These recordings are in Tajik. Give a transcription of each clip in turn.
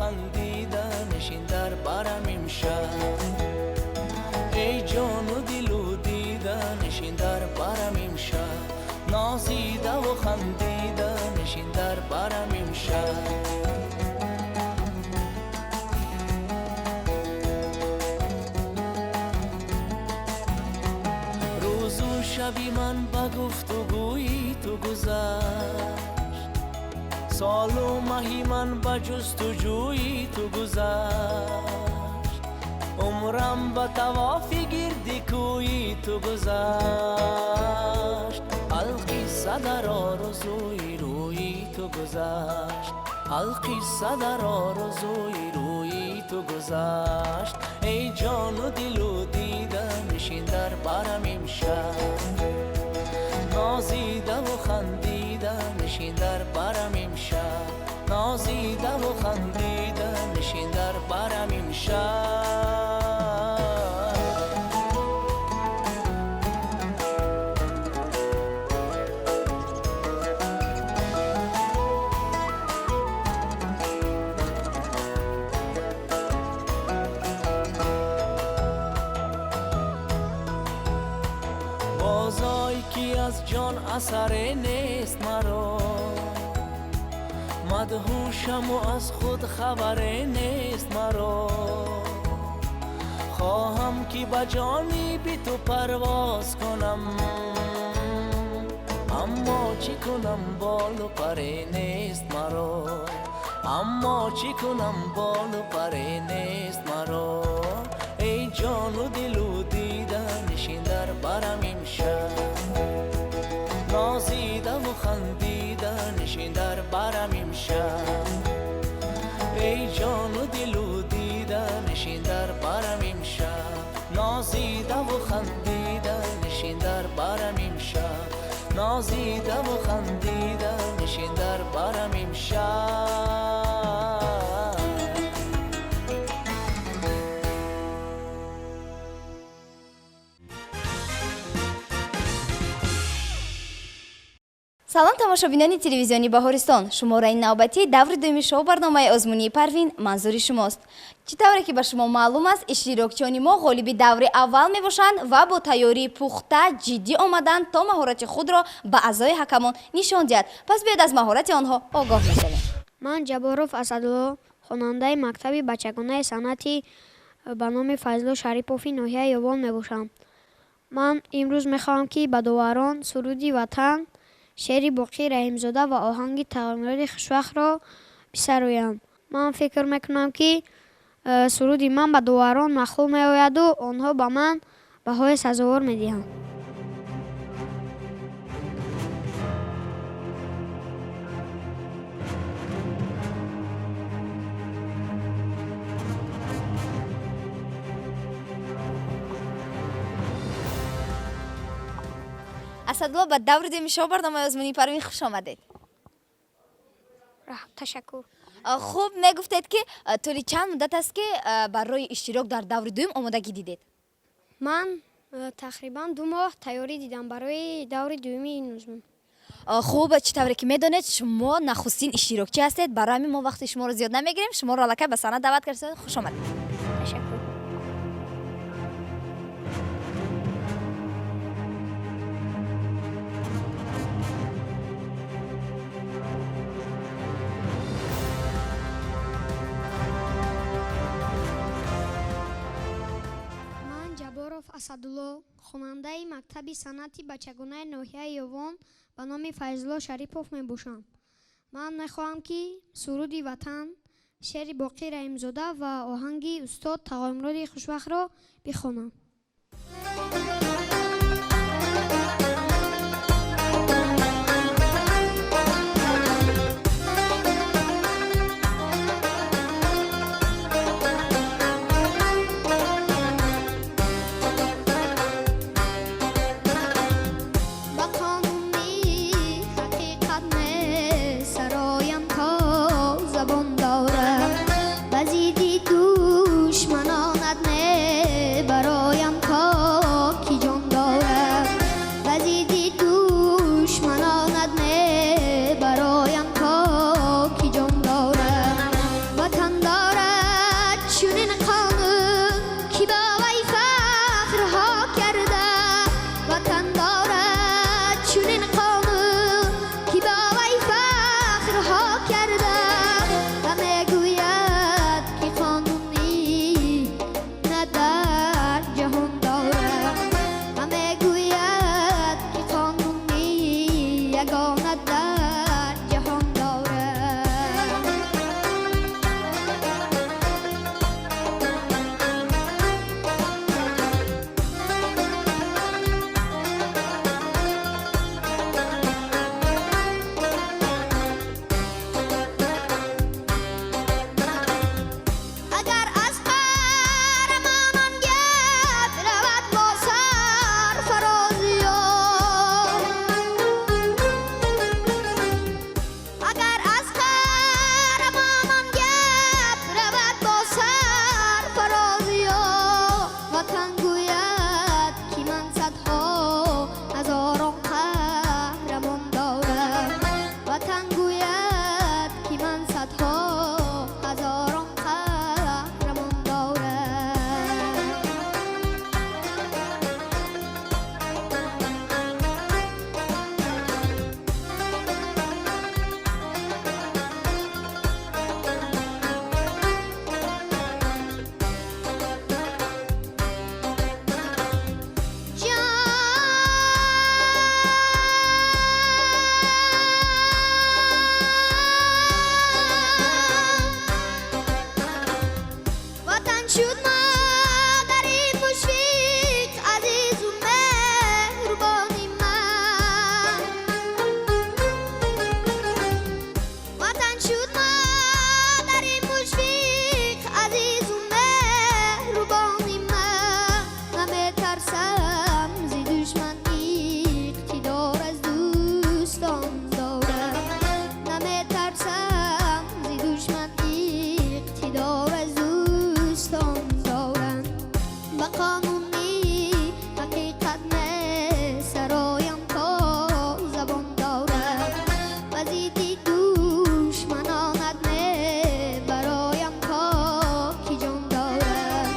хандида нишин дар барам имшаб. Эй ҷону дилу дида нишин дар барам имшаб, нозидаву хандида нишин дар барам имшаб. Рӯзу шаби ман ба гуфтугӯи ту гузашт, солу маҳи ман ба ҷустуҷӯи ту гузашт, умрам ба тавофи гирди кӯи ту гузашт, алқисса дар орзуи рӯи ту гузашт, алқисса дар орзуи рӯи ту гузашт. Эй ҷону дилу дида нишин дар барам имшаб, нозидаву хандида нишин дар барам имшаб, нозидаву хандида нишин дар барам имшаб. Бозой ки аз ҷон асаре нест маро, мадҳушаму аз худ хабаре нест маро, хоҳам ки ба ҷониби ту парвоз кунам, аммо чӣ кунам болу паре нест маро, аммо чӣ кунам болу паре нест маро. Эй ҷону дилу дида нишин дар барам имшаб, нозидаву хандида нишин дар барам имшаб. Эй ҷону дилу дида нишин дар барам имшаб, нозидаву хандида нишин дар барам имшаб, нозидаву хандида нишин дар барам имшаб. Салом тамошобинони телевизиони Баҳористон. Шумораи навбатии даври дуюми шоу барномаи озмунии Парвин манзури шумост. Чӣ тавре ки ба шумо маълум аст, иштирокчиёни мо ғолиби даври аввал мебошанд ва бо тайёрии пухта ҷиддӣ омаданд то маҳорати худро ба аъзои ҳакамон нишон диҳад. Пас биёед аз маҳорати онҳо огоҳ мешавем. Ман Ҷабборов Асадулло, хонандаи мактаби бачагонаи санъати ба номи Файзулло Шарипови ноҳияи Ёвон мебошам. Ман имрӯз мехоҳам, ки ба доварон суруди ватан, шеъри Боқӣ Раҳимзода ва оҳанги Тағйирмуроди Хушвақтро бисароям. Ман фикр мекунам, ки суруди ман ба доварон маъқул меояду онҳо ба ман баҳои сазовор медиҳанд. Асадулло, ба даври дуюми шоу барномаи озмунии Парвин хуш омадед. Ташаккур. Хуб, мегуфтед, ки тӯли чанд муддат аст, ки барои иштирок дар даври дуюм омодагӣ дидед? Ман тақрибан 2 моҳ тайёрӣ дидам барои даври дуюми ин озмун. Хуб, чӣ тавре ки медонед, шумо нахустин иштирокчӣ ҳастед. Барои ҳамин мо вақти шуморо зиёд намегирем. Шуморо аллакай ба саҳна даъват кардем. Хуш омадед. Ташаккур. Ман Ҷабборов Асадулло, хонандаи мактаби санъати бачагонаи ноҳияи Ёвон ба номи Файзулло Шарипов мебошам. Ман мехоҳам, ки суруди ватан, шеъри Боқӣ Раҳимзода ва оҳанги устод Тағоймуроди Хушвақтро бихонам. Ба қонуни ҳақиқат месароям то забон дорам, ба зидди душманонат мебароям то ки Нашуд модари Мушфиқ, азизу меҳрубони ман. Наметарсам зи душман, иқтидор аз дӯстон дорам. Наметарсам зи душман, иқтидор аз дӯстон дорам. Ба қонуни ҳақиқат месароям, то забон дорам. Ба зидди душманонат мебароям, то ки ҷон дорам.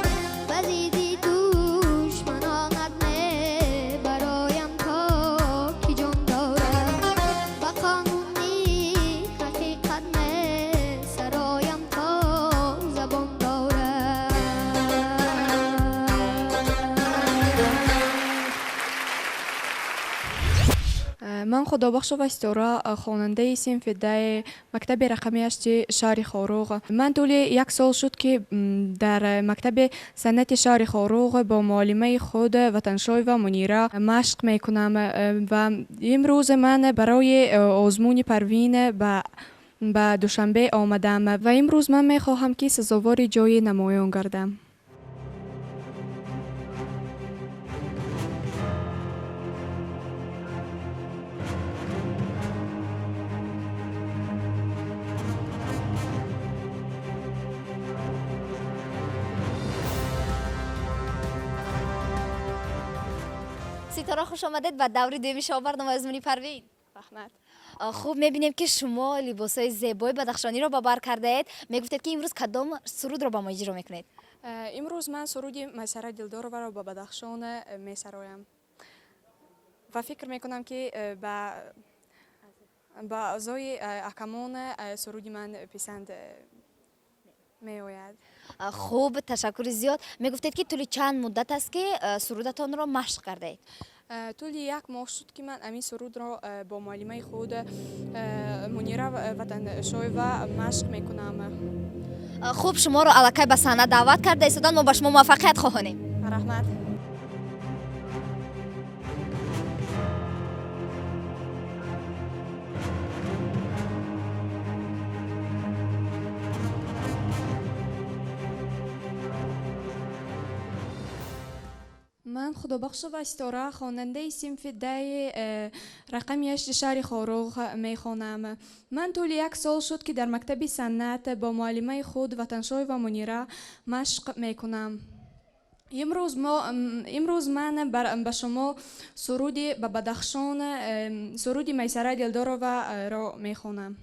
Ба зидди душманонат мебароям, то ки ҷон дорам. Ба қонуни ҳақиқат месароям, то забон дорам. Ман Худобахшова Ситора, хонандаи синфи даи мактаби рақами ҳашти шаҳри Хоруғ. Ман тӯли як сол шуд, ки дар мактаби санъати шаҳри Хоруғ бо муаллимаи худ Ватаншоева Мунира машқ мекунам ва имрӯз ман барои озмуни Парвин ба Душанбе омадам ва имрӯз ман мехоҳам, ки сазовори ҷои намоён гардам. Ситора, хуш омадед ба даври дуюми шоу барномаи озмуни Парвин. Раҳмат. Хуб, мебинем, ки шумо либосҳои зебои бадахшониро ба бар кардаед. Мегуфтед, ки имрӯз кадом сурудро ба мо иҷро мекунед? Имрӯз ман суруди Майсара Дилдороваро ба Бадахшон месароям ва фикр мекунам, ки ба аъзои ҳакамон суруди ман писанд меояд. Хуб, ташаккури зиёд. Мегуфтед, ки тӯли чанд муддат аст, ки сурудатонро машқ кардаед? Тӯли як моҳ шуд, ки ман ҳамин сурудро бо муаллимаи худ Мунира Ватаншоева машқ мекунам. Хуб, шуморо аллакай ба саҳна даъват карда истодан. Мо ба шумо муваффақият хоҳонем. Раҳмат. Ман Худобахшова Ситора, хонандаи синфи даи рақами ҳашти шаҳри Хоруғ мехонам. Ман тӯли як сол шуд, ки дар мактаби санъат бо муаллимаи худ Ватаншоева Мунира машқ мекунам. Имрӯз ман ба шумо суруди ба Бадахшон, суруди Майсара Дилдороваро мехонам.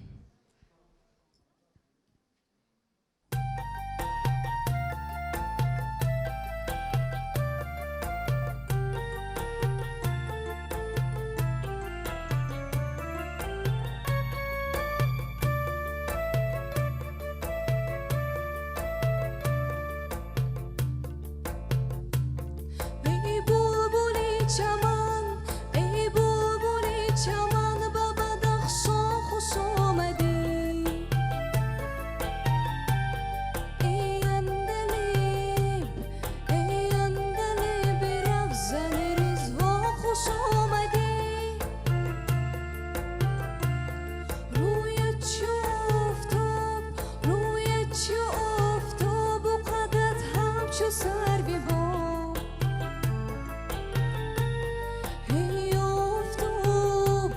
Эй булбули чаман, эй булбули чаман, ба Бадахшон хуш омадӣ. Эй андалиб, эй андалиби равзани Ризвон, хуш омадӣ. Рӯят чу офтоб, рӯят чу офтобу қадат ҳамчу сарви боб. Эй офтоб,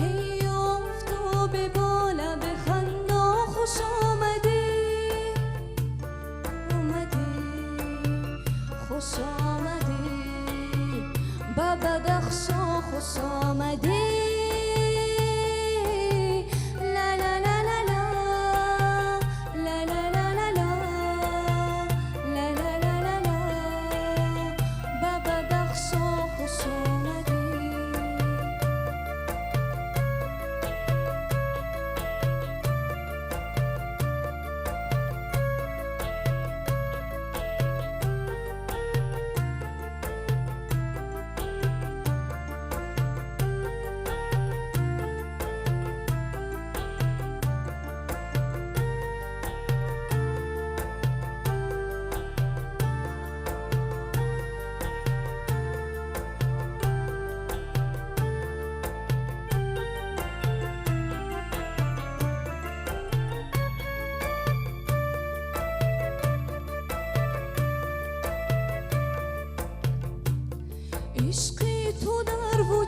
эй офтоби бола бихандо, хуш омадӣ, омадӣ, хуш омадӣ, ба Бадахшон хуш омадӣ. Ла ла ла ла ла, ла ла ла ла ла, ла ла ла ла.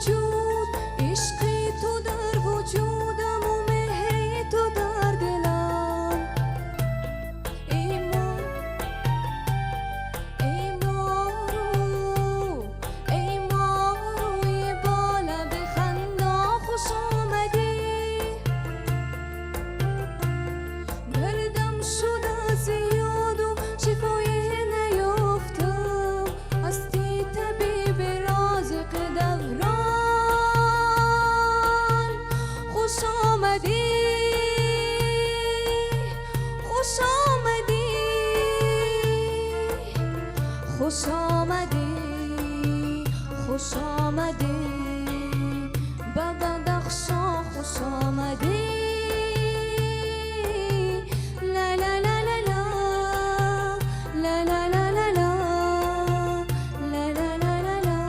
вуҷуд, ишқи ту дар вуҷудаму меҳри ту дар дилам. Эй моҳрӯ, эй моҳрӯи бо лаби хандон, хуш омадӣ. Дардам шуда зиёду шифое наёфтам, ҳасти табиби розиқи даврон, хуш омадӣ, хуш омадӣ, хуш омадӣ, хуш омадӣ, ба Бадахшон хуш омадӣ. ла ла ла ла ла ла ла ла ла ла ла ла ла ла ла,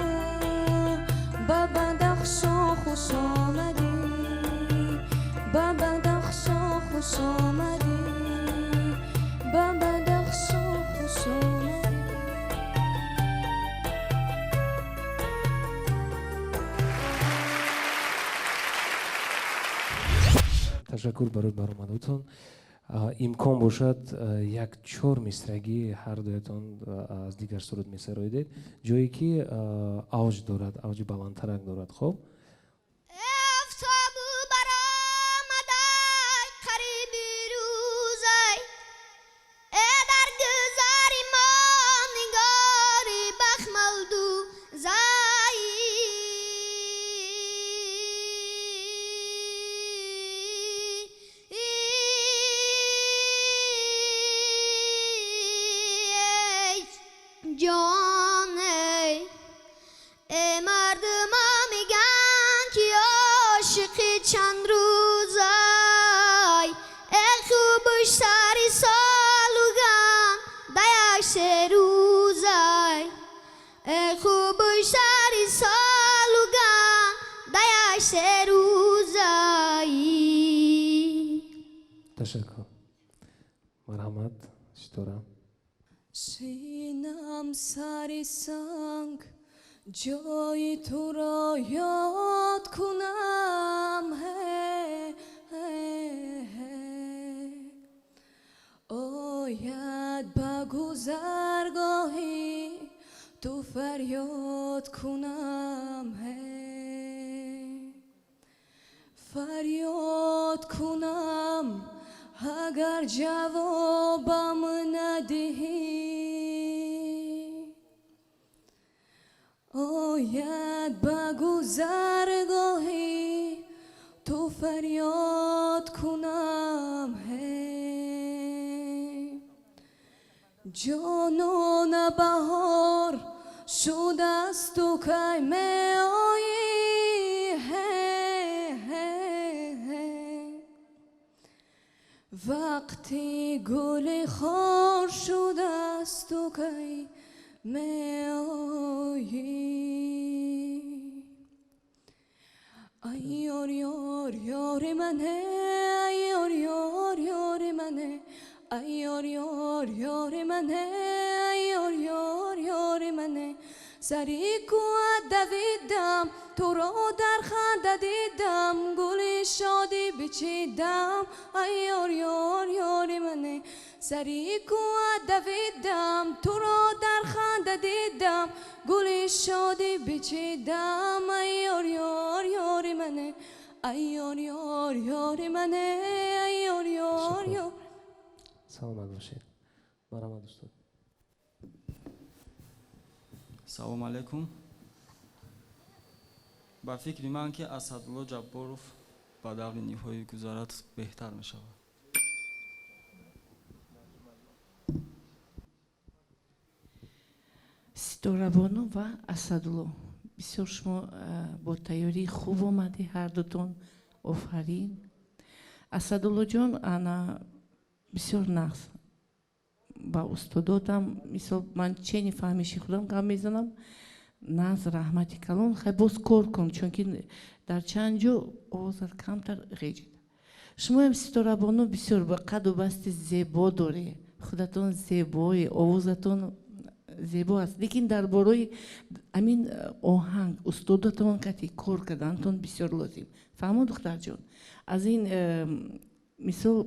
ба Бадахшон хуш омадӣ, ба Бадахшон хуш омадӣ, ба Бадахшон хуш омадӣ. Ташаккур барои баромадотон. Имкон бошад, як чор мисрагӣ ҳар дуятон аз дигар суруд месароидед, ҷое ки авҷ дорад, авҷи баландтарак дорад. Хоб. Офтобу баромадай, қариби рӯзай, э дар гузари мо нигори бахмалду зай. Ҷон, эй э мардума меган, ки ошиқи чанд рӯзай, э хубуш сари солуган да як се рӯзай, э хубуш сари солуган да як се рӯзай. Ташаккур, марҳамат, Ситора. Шинам сари санг, ҷои туро ёд кунам, ҳе, ҳе, ҳе. Ояд ба гузаргоҳи ту, фарёд кунам, ҳе, фарёд кунам, агар ҷавобам надиҳӣ. Ояд ба гузаргоҳи ту, фарёд кунам, ҳе. Ҷонона, баҳор шудасту кай меоӣ, ҳе, ҳе, ҳе. Вақти гули хор шудасту кай меоӣ. Ай ёр, ёр, ёри мане, ай ёр, ёр, ёри мане, ай ёр, ёр, ёри мане, ай ёр, ёр, ёри мане. Сари кӯҳат давидам, туро дар ханда дидам, гули шодӣ бичидам, ай ёр, ёр, ёри мане. Сари кӯҳат давидам, туро дар ханда дидам, гули шодӣ бичидам, ай ёр, ёр, ёри мане, ай ёр, ёр, ёри мане, ай ёр, ёр, ёр. Саломат бошед, марҳамат, устод. Салому алайкум. Ба фикри ман, ки Асадулло Ҷабборов ба даври ниҳоӣ гузарад, беҳтар мешавад. Ситорабону ва Асадулло, бисёр шумо бо тайёрии хуб омадӣ ҳардутон, офарин. Асадуллоҷон, ана бисёр нағз ба устодотам, мисол, ман чени фаҳмиши худам гап мезанам, нағз, раҳмати калон. Хай, боз кор кун, чунки дар чанд ҷо овозат камтар ғеҷид. Шумоям, Ситорабону, бисёр ба қаду басти зебо дорӣ, худатон зебоӣ, овозатон Зебо аст, лекин дар бораи ҳамин оҳанг устодатон кати кор кардантон бисёр лозим. Фаҳмо, духтарҷон, аз ин мисол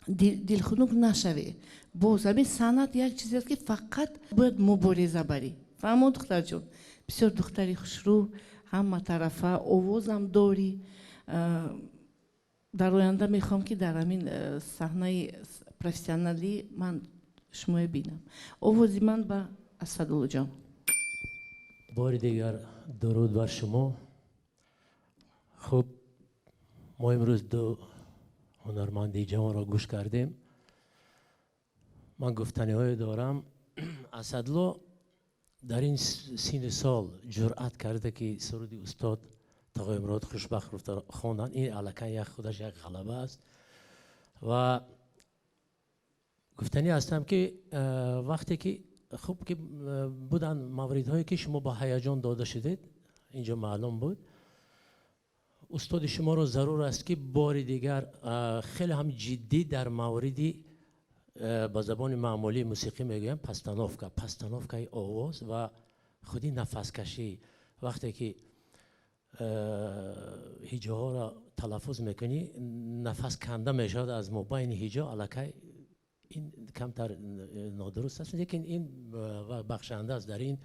дилхунук нашаве. Боз ҳамин санъат як чизе аст, ки фақат бояд мубориза барӣ. Фаҳмо, духтарҷон, бисёр духтари хушрӯ, ҳаматарафа овозам дорӣ. Дар оянда мехоҳам, ки дар ҳамин саҳнаи профессионалӣ ман шумоя бинам. Овози ман ба Асадуллоҷон. Бори дигар дуруд бар шумо. Хуб, мо имрӯз ду ҳунарманди ҷавонро гӯш кардем. Ман гуфтаниҳое дорам. Асадло дар ин синну сол ҷуръат карда, ки суруди устод Тағоимурод Хушбахтро хонданд, ин аллакай як худаш як ғалаба аст. Ва гуфтанӣ ҳастам, ки вақте ки хуб ки буданд мавридҳое, ки шумо ба ҳаяҷон дода шудед, инҷо маълум буд. Устоди шуморо зарур аст, ки бори дигар хеле ҳам ҷиддӣ дар мавриди, ба забони маъмулии мусиқӣ мегӯям, постановка, постановкаи овоз ва худи нафаскашӣ. Вақте ки ҳиҷоҳоро талаффуз мекунӣ, нафас канда мешавад аз мобайни ҳиҷо, аллакай ин камтар нодуруст аст, лекин ин бахшанда аст. Дар ин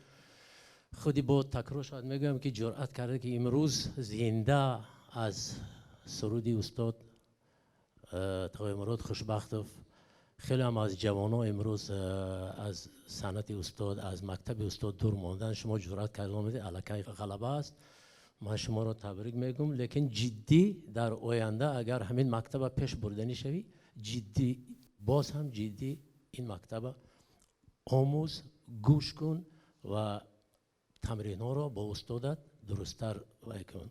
худи бо такрор шояд мегӯям, ки ҷуръат карда, ки имрӯз зинда аз суруди устод Тағоимурод Хушбахтов. Хеле ҳам аз ҷавонон имрӯз аз санъати устод, аз мактаби устод дур мондан, шумо ҷуръат карда омадед, аллакай ғалаба аст. Ман шуморо табрик мегӯм, лекин ҷиддӣ дар оянда агар ҳамин мактаба пеш бурданӣ шавӣ, ҷиддӣ, боз ҳам ҷиддӣ ин мактаба омӯз, гӯш кун ва тамринҳоро бо устодат дурусттар вай кун.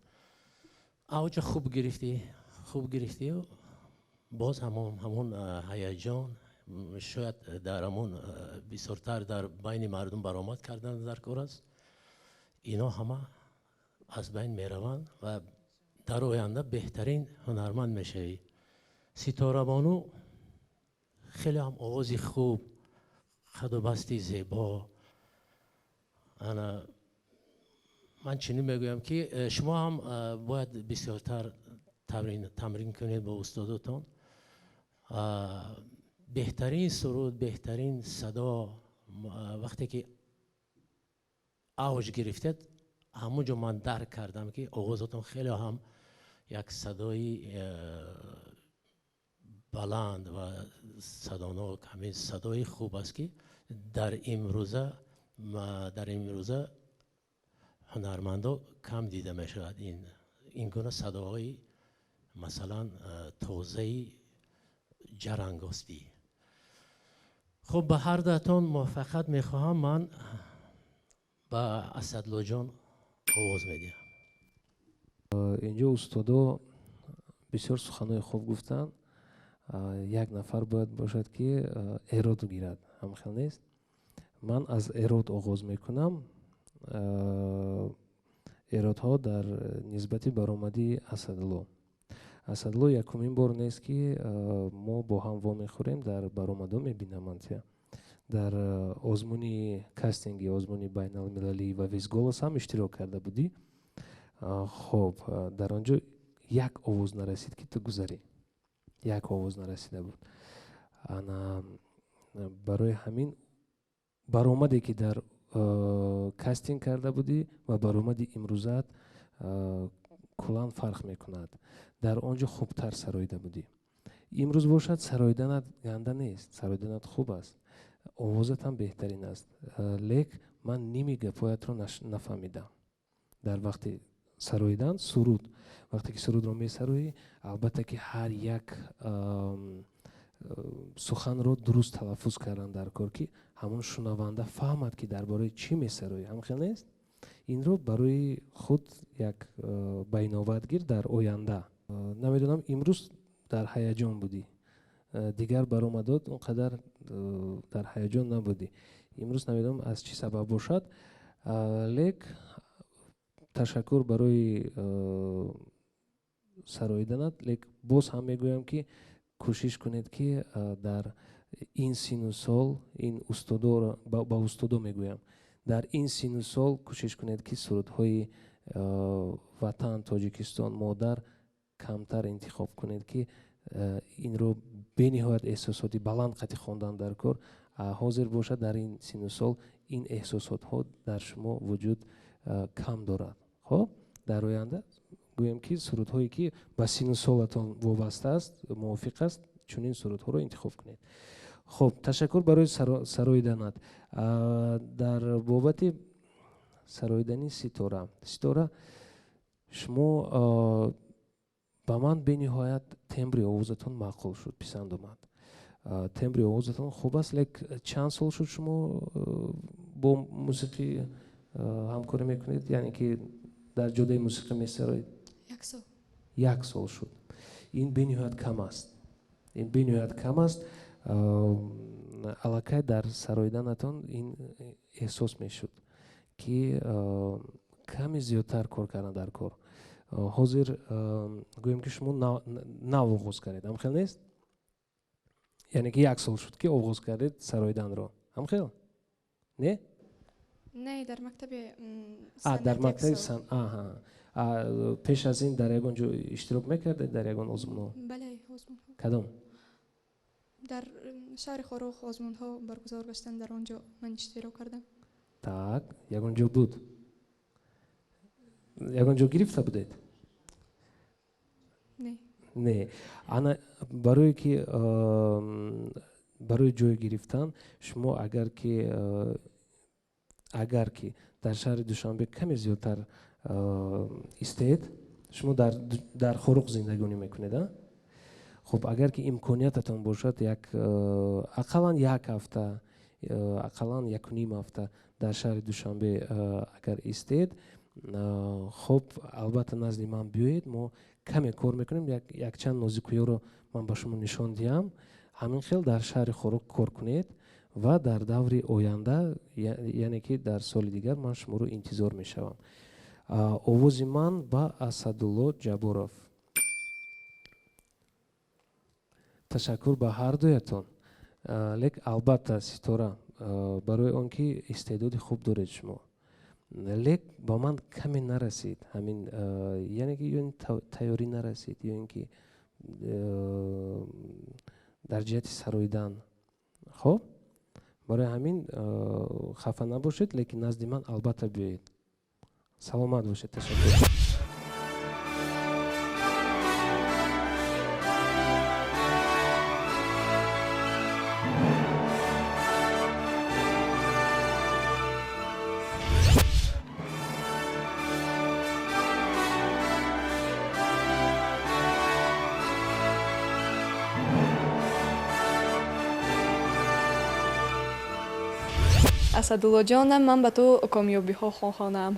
Авҷа хуб гирифтӣ, хуб гирифтӣ. Боз ҳамон ҳаяҷон шояд дар ҳамон бисёртар дар байни мардум баромад кардан дар кор аст. Ино ҳама аз байн мераванд ва дар оянда беҳтарин ҳунарманд мешавӣ. Ситорабону хеле ҳам овози хуб, қаду басти зебо. Ана ман чунин мегӯям, ки шумо ҳам бояд бисёртар тамрин кунед бо устодотон. Беҳтарин суруд, беҳтарин садо, вақте ки авҷ гирифтед, ҳамон ҷо ман дарк кардам, ки овозатон хеле ҳам як садои баланд ва садонок, ҳамин садои хуб аст, ки дар имрӯза ҳунармандо кам дида мешавад ин гуна садоҳои, масалан, тозаи ҷарангостӣ. Хуб, ба ҳар дуатон муваффақият мехоҳам. Ман ба Асадлоҷон овоз медиҳам. Инҷо устодо бисёр суханҳои хуб гуфтанд. Як нафар бояд бошад, ки эрод гирад, ҳамхел нест? Ман аз эрод оғоз мекунам. Эродҳо дар нисбати баромадии Асадло. Асадло, якумин бор нест, ки мо бо ҳам вомехӯрем, дар баромадҳо мебинаманд. Дар озмуни кастинги озмуни байналмилалии «Во весь голос» ҳам иштирок карда будӣ. Хуб, дар он ҷо як овоз нарасид, ки ту гузарӣ, як овоз нарасида буд. Ана барои ҳамин баромаде, ки дар кастинг карда будӣ, ва баромади имрӯзаат куллан фарқ мекунад. Дар он ҷо хубтар сароида будӣ. Имрӯз бошад, сароиданат ганда нест, сароиданат хуб аст, овозат ҳам беҳтарин аст, лек ман ними гапҳоятро нафаҳмидам дар вақти сароидан суруд. Вақте ки сурудро месароӣ, албатта ки ҳар як суханро дуруст талаффуз кардан дар кор, ки ҳамон шунаванда фаҳмад, ки дар бораи чӣ месароӣ, ҳамхел нест? Инро барои худ як байноват гир дар оянда. Намедонам, имрӯз дар ҳаяҷон будӣ, дигар баромадот он қадар дар ҳаяҷон набудӣ. Имрӯз намедонам, аз чӣ сабаб бошад, лек ташаккур барои сароиданат. Лек боз ҳам мегӯям, ки Кӯшиш кунед, ки дар ин сину сол, ин устодоро ба устодо мегӯям, дар ин сину сол кӯшиш кунед, ки сурудҳои ватан, Тоҷикистон, модар камтар интихоб кунед, ки инро бениҳоят эҳсосоти баланд қати хондан дар кор. Ҳозир бошад, дар ин сину сол ин эҳсосотҳо дар шумо вуҷуд кам дорад. Хоб, дар оянда гӯем, ки сурудҳое, ки ба сину солатон вобаста аст, мувофиқ аст, чунин сурудҳоро интихоб кунед. Хоб, ташаккур барои сароиданат. Дар бобати сароидани Ситора, Ситора, шумо ба ман бениҳоят тембри овозатон маъқул шуд, писанд омад. Тембри овозатон хуб аст, лек чанд сол шуд шумо бо мусиқӣ ҳамкорӣ мекунед, яъне ки дар ҷодаи мусиқӣ месароед? Як сол. Як сол шуд. Ин бениҳоят кам аст, ин бениҳоят кам аст. Аллакай дар сароиданатон ин эҳсос мешуд, ки каме зиёдтар кор кардан дар кор. Ҳозир гӯем, ки шумо нав оғоз кардед, ҳамхел нест? Яъне ки як сол шуд, ки оғоз кардед сароиданро, ҳамхел не? Не, дар мактаби дар мактаби пеш аз ин дар ягон ҷо иштирок мекардед, дар ягон озмунҳо? Бале, озмунҳо. Кадом? Дар шаҳри Хоруғ озмунҳо баргузор гаштанд, дар он ҷо ман иштирок кардам. Так, ягон ҷо буд? Ягон ҷо гирифта будед? Не. Не. Ана барое ки барои ҷой гирифтан шумо агар ки дар шаҳри Душанбе каме зиёдтар истеед, шумо дар Хоруғ зиндагонӣ мекунед, а? Хуб, агар ки имкониятатон бошад, як ақаллан як ҳафта, ақаллан якуним ҳафта дар шаҳри Душанбе агар истеед, хуб, албатта назди ман биёед, мо каме кор мекунем, якчанд нозикуёро ман ба шумо нишон диҳам. Ҳамин хел дар шаҳри Хоруғ кор кунед ва дар даври оянда, яъне ки дар соли дигар ман шуморо интизор мешавам. Овози ман ба Асадулло Ҷабборов. Ташаккур ба ҳар дуятон. Лек албатта Ситора, барои он ки истеъдоди хуб доред шумо, лек ба ман каме нарасид ҳамин, яъне ки ё тайёрӣ нарасид, ё ин ки дар ҷиҳати сароидан. Хоб, барои ҳамин хафа набошед, лекин назди ман албатта биёед. Саломат бошед, ташаккур. Асадуллоҷонам, ман ба ту комёбиҳо хоҳонам.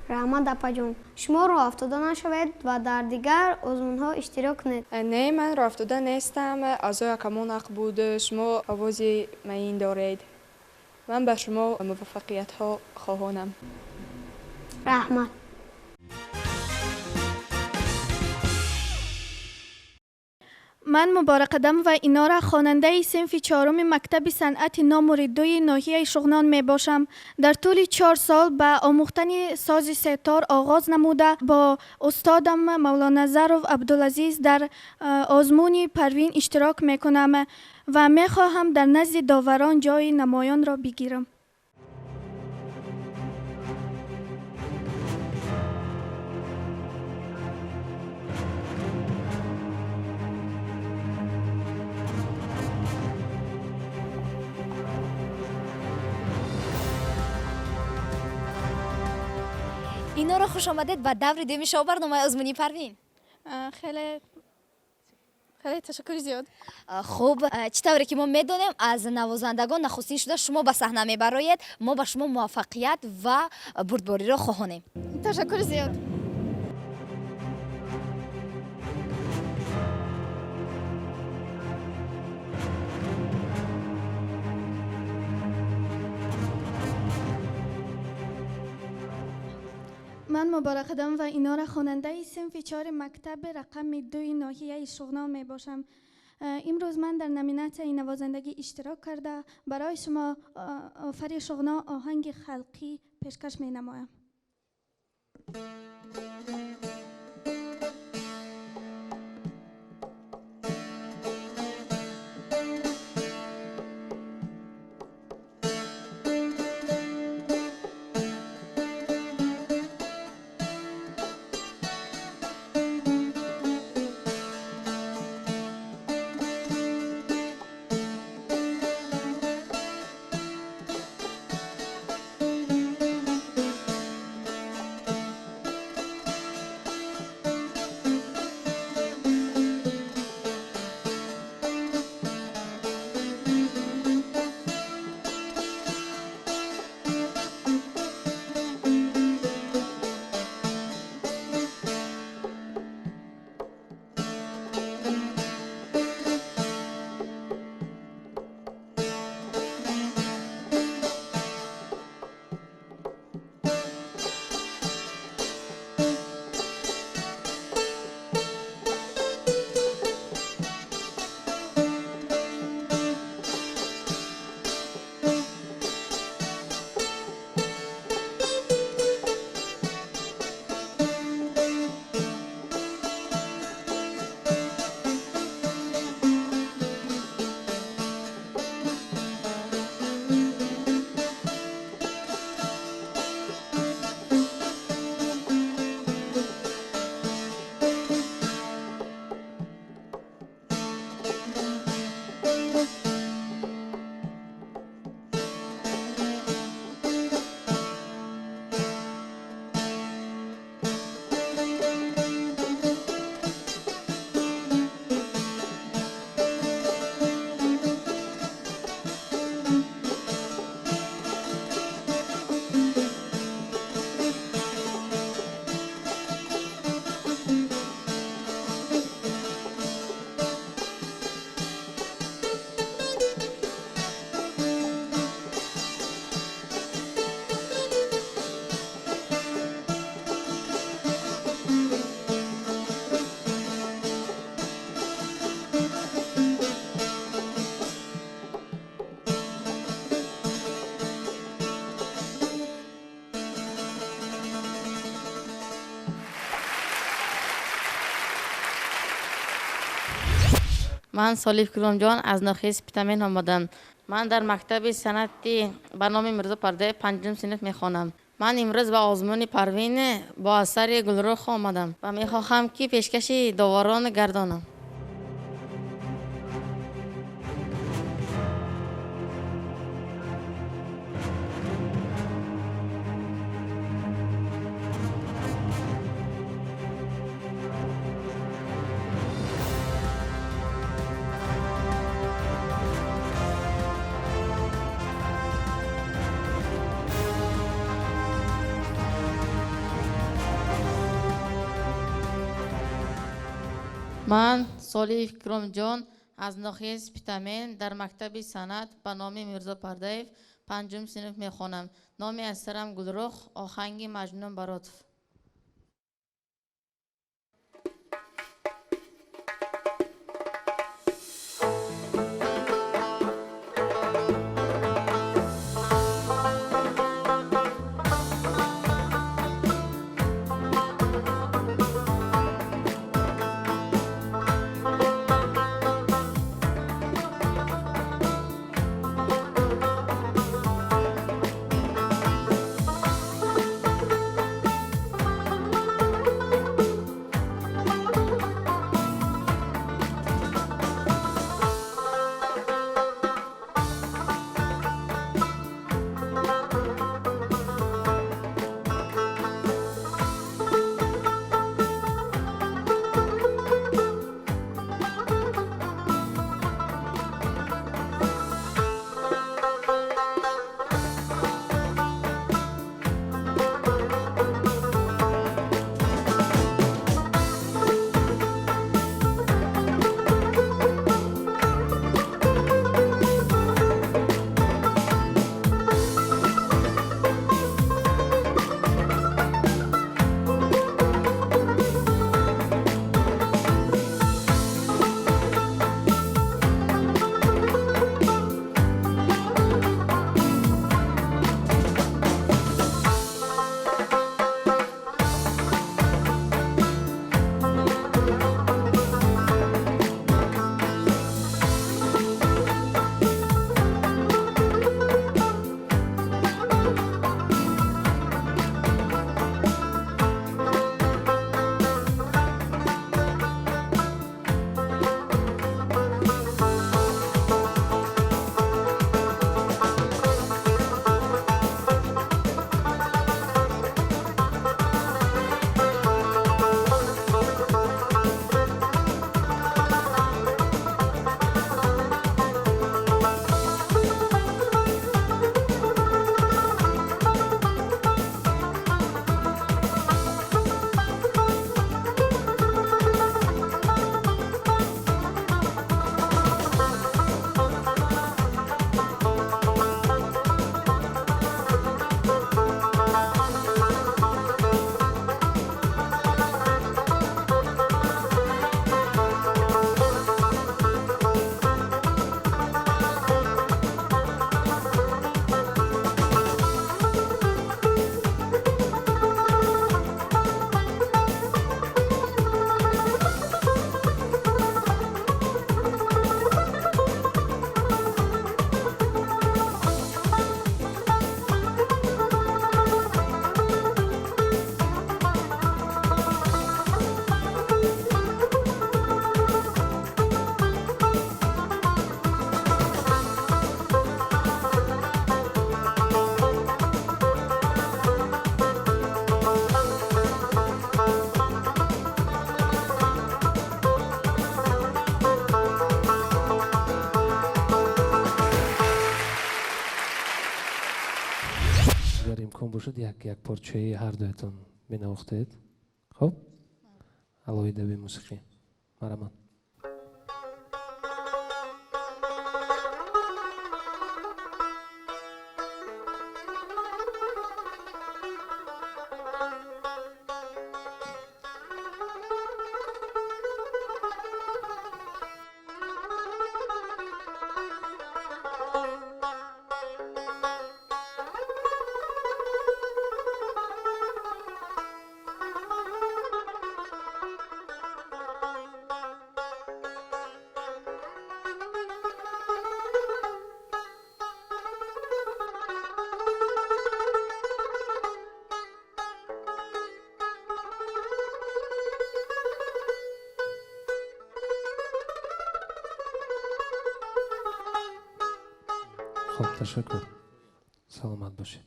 Раҳмат, апаҷон. Шумо роҳафтода нашавед ва дар дигар озмунҳо иштирок кунед. Не, ман роҳафтода нестам. Аъзои ҳакамон ҳақ буд. Шумо овози маин доред. Ман ба шумо муваффақиятҳо хоҳонам. Раҳмат. Ман Муборакқадамова Инора, хонандаи синфи чоруми мактаби санъати номери 2 ноҳияи Шуғнон мебошам. Дар тӯли 4 сол ба омӯхтани сози сетор оғоз намуда, бо устодам Мавлоназаров Абдулазиз дар озмуни Парвин иштирок мекунам ва мехоҳам дар назди доварон ҷои намоёнро бигирам. Инора, хуш омадед ба даври дуюми шоу барномаи озмунии Парвин. Хеле хеле ташаккури зиёд. Хуб, чӣ тавре ки мо медонем, аз навозандагон нахустин шуда шумо ба саҳна мебароед. Мо ба шумо муваффақият ва бурдбориро хоҳонем. Ташаккури зиёд. Ман Муборакқадам ва Инора, хонандаи синфи чори мактаби рақами дуи ноҳияи Шуғнон мебошам. Имрӯз ман дар номинатсияи навозандагӣ иштирок карда, барои шумо Офари Шуғнон оҳанги халқӣ пешкаш менамоям. Ман Солиҳ Куломҷон аз ноҳияи Спитамен омадам. Ман дар мактаби санъати ба номи Мирзо Пардаев панҷум синф мехонам. Ман имрӯз ба озмуни Парвин бо асари Гулрух омадам ва мехоҳам, ки пешкаши доварон гардонам. Ман Солиҳ Икромҷон аз ноҳияи Спитамен дар мактаби санъат ба номи Мирзо Пардаев панҷум синф мехонам. Номи асарам Гулрух, оҳанги Маҷнун Баротов. Бошад, як як порчаи ҳар дуятон менавохтед. Хуб, алоҳида бе мусиқӣ. Марҳамат. Хуб, ташаккур, саломат бошед.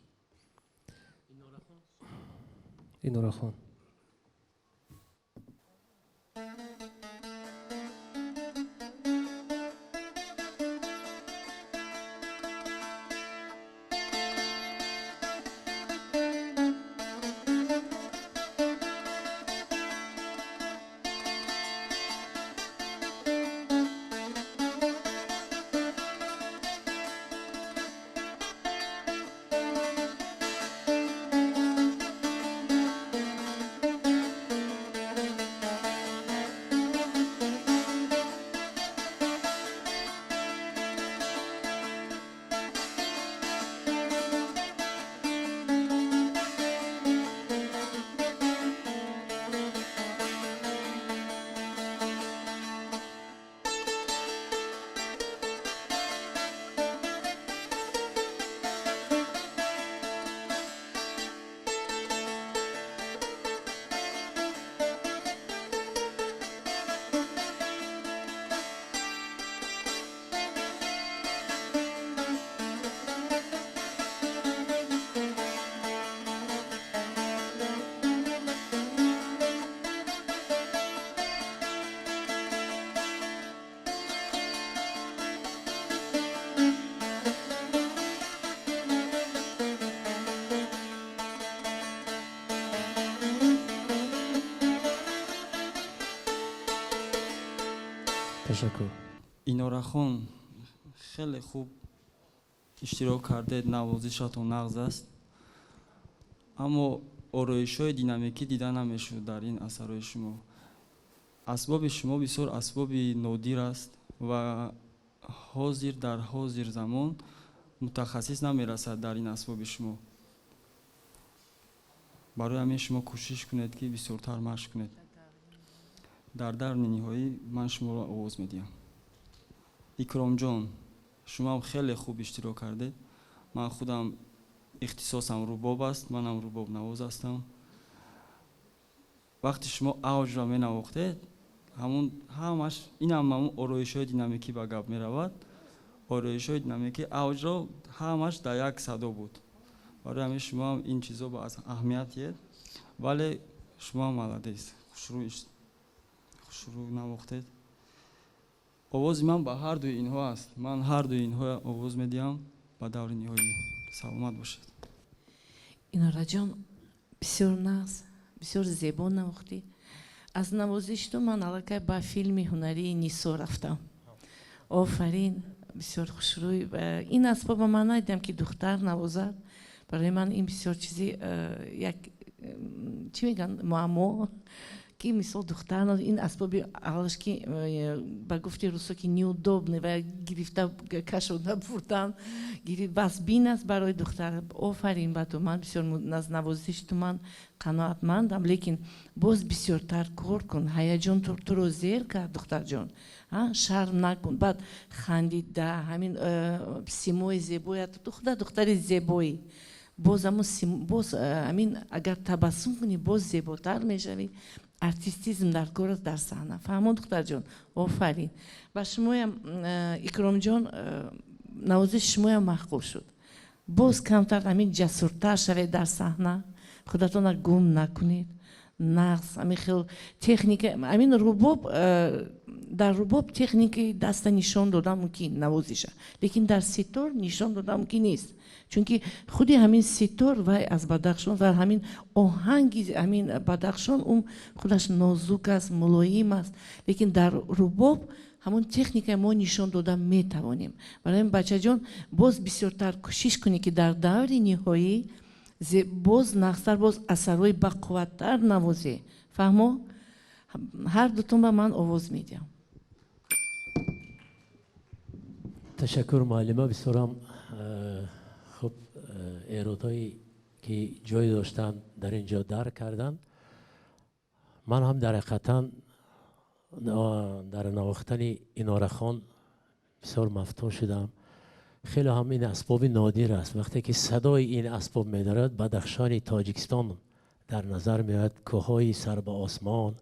Инорахон. Ташаккур. Инорахон, хеле хуб иштирок кардед, навозишатон нағз аст, аммо ороишҳои динамикӣ дида намешуд дар ин асарҳои шумо. Асбоби шумо бисёр асбоби нодир аст ва ҳозир дар ҳозир замон мутахассис намерасад дар ин асбоби шумо. Барои ҳамин шумо кӯшиш кунед, ки бисёртар машқ кунед. Дар даври ниҳоӣ ман шуморо овоз медиҳам. Икромҷон, шумоам хеле хуб иштирок кардед. Ман худам ихтисосам рубоб аст, манам рубобнавоз ҳастам. Вақте шумо авҷро менавохтед, ҳамун ҳамаш инам ҳамун ороишҳои динамикӣ ба гап меравад. Ороишҳои динамикӣ авҷро ҳамаш дар як садо буд. Барои ҳамин шумоам ин чизо ба аҳамият диҳед, вале шумоам молодец, хушрӯ навохтед. Овози ман ба ҳар дуи инҳо аст. Ман ҳар дуи инҳо овоз медиҳам ба даври ниҳоӣ. Саломат бошед. Инораҷон, бисёр нағз, бисёр зебо навохтӣ. Аз навозиши ту ман аллакай ба филми ҳунарии Нисо рафтам. Офарин, бисёр хушрӯй. Ин асбоба ман надидам, ки духтар навозад. Барои ман ин бисёр чизи як, чӣ мегӯянд, муаммо, ки мисол духтар ин асбоби аввалаш, ки ба гуфти русо, ки неудобный ва гирифта кашода бурдан бас бин аст барои духтар. Офарин ба ту, ман бисёр аз навозиши ту ман қаноатмандам, лекин боз бисёртар кор кун. Ҳаяҷон туро зер кард, духтарҷон, шарм накун. Баъд хандида ҳамин симои зебоят, ту худа духтари зебоӣ, боз боз ҳамин агар табассум кунӣ, боз зеботар мешавӣ. Артистизм дар кор аст дар саҳна. Фаҳмон, духтарҷон? Офарин ба шумоям. Икромҷон, навозиши шумоям маъқул шуд. Боз камтар ҳамин ҷасуртар шавед дар саҳна, худатонро гум накунед. Нағз, ҳамин хел техника, ҳамин рубоб, дар рубоб техникаи даста нишон дода мумкин навозиша, лекин дар ситор нишон дода мумкин нест, чунки худи ҳамин ситор вай аз Бадахшон ва ҳамин оҳанги ҳамин Бадахшон ун худаш нозук аст, мулоим аст, лекин дар рубоб ҳамон техникаи мо нишон дода метавонем. Барои ҳамин, бачаҷон, боз бисёртар кӯшиш кунӣ, ки дар даври ниҳоӣ боз нағзтар, боз асарҳои бақувваттар навозӣ. Фаҳмо? Ҳар дутон ба ман овоз медиҳам. Ташаккур, муаллима. Бисёрам хуб эродҳое ки ҷой доштанд, дар ин ҷо дарк карданд. Ман ҳам дар ҳақиқатан дар навохтани Инорахон бисёр мафтун шудам. Хеле ҳам ин асбоби нодир аст. Вақте ки садои ин асбоб медорад, Бадахшони Тоҷикистон дар назар меояд, кӯҳҳои сар ба осмон,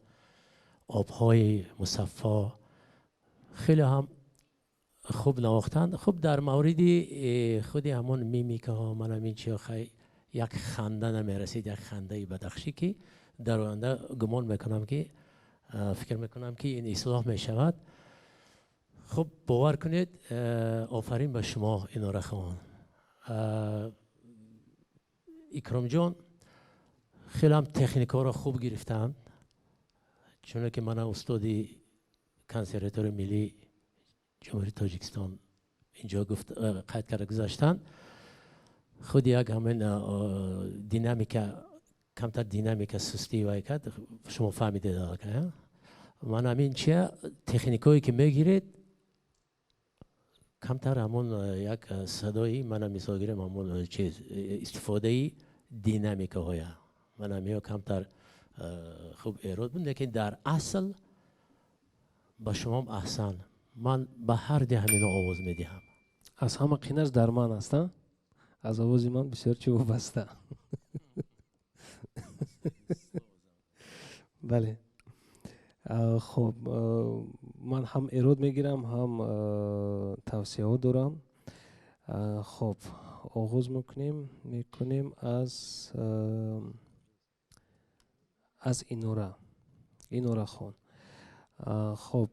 обҳои мусаффо. Хеле ҳам хуб навохтанд. Хуб, дар мавриди худи ҳамон мимикаҳо, ман ҳамин чиҳо, як ханда намерасид, як хандаи бадахшӣ, ки дар оянда гумон мекунам, ки фикр мекунам, ки ин ислоҳ мешавад. Хуб, бовар кунед, офарин ба шумо, Инорахон. Икромҷон хеле ҳам техникаҳоро хуб гирифтанд, чуне ки мана устоди консерваторияи миллии Ҷумҳурии Тоҷикистон инҷо гуфт, қайд карда гузаштанд. Худи як ҳамин динамика, камтар динамика сустӣ вай кард, шумо фаҳмидед аллакай. Ман ҳамин чия, техникое ки мегиред, камтар ҳамон як садои, мана мисол гирем, ҳамон чиз, истифодаи динамикаҳоя, ман ҳамиҳо камтар хуб эрод буд, лекин дар асл ба шумом аҳсан. Ман ба ҳар ди ҳамино овоз медиҳам. Аз ҳама қинаш дар ман аст, аз овози ман бисёр чи вобаста. Бале, хуб, ман ҳам эрод мегирам, ҳам тавсияҳо дорам. Хуб, оғоз мекунем аз Инора, Инорахон. Хуб,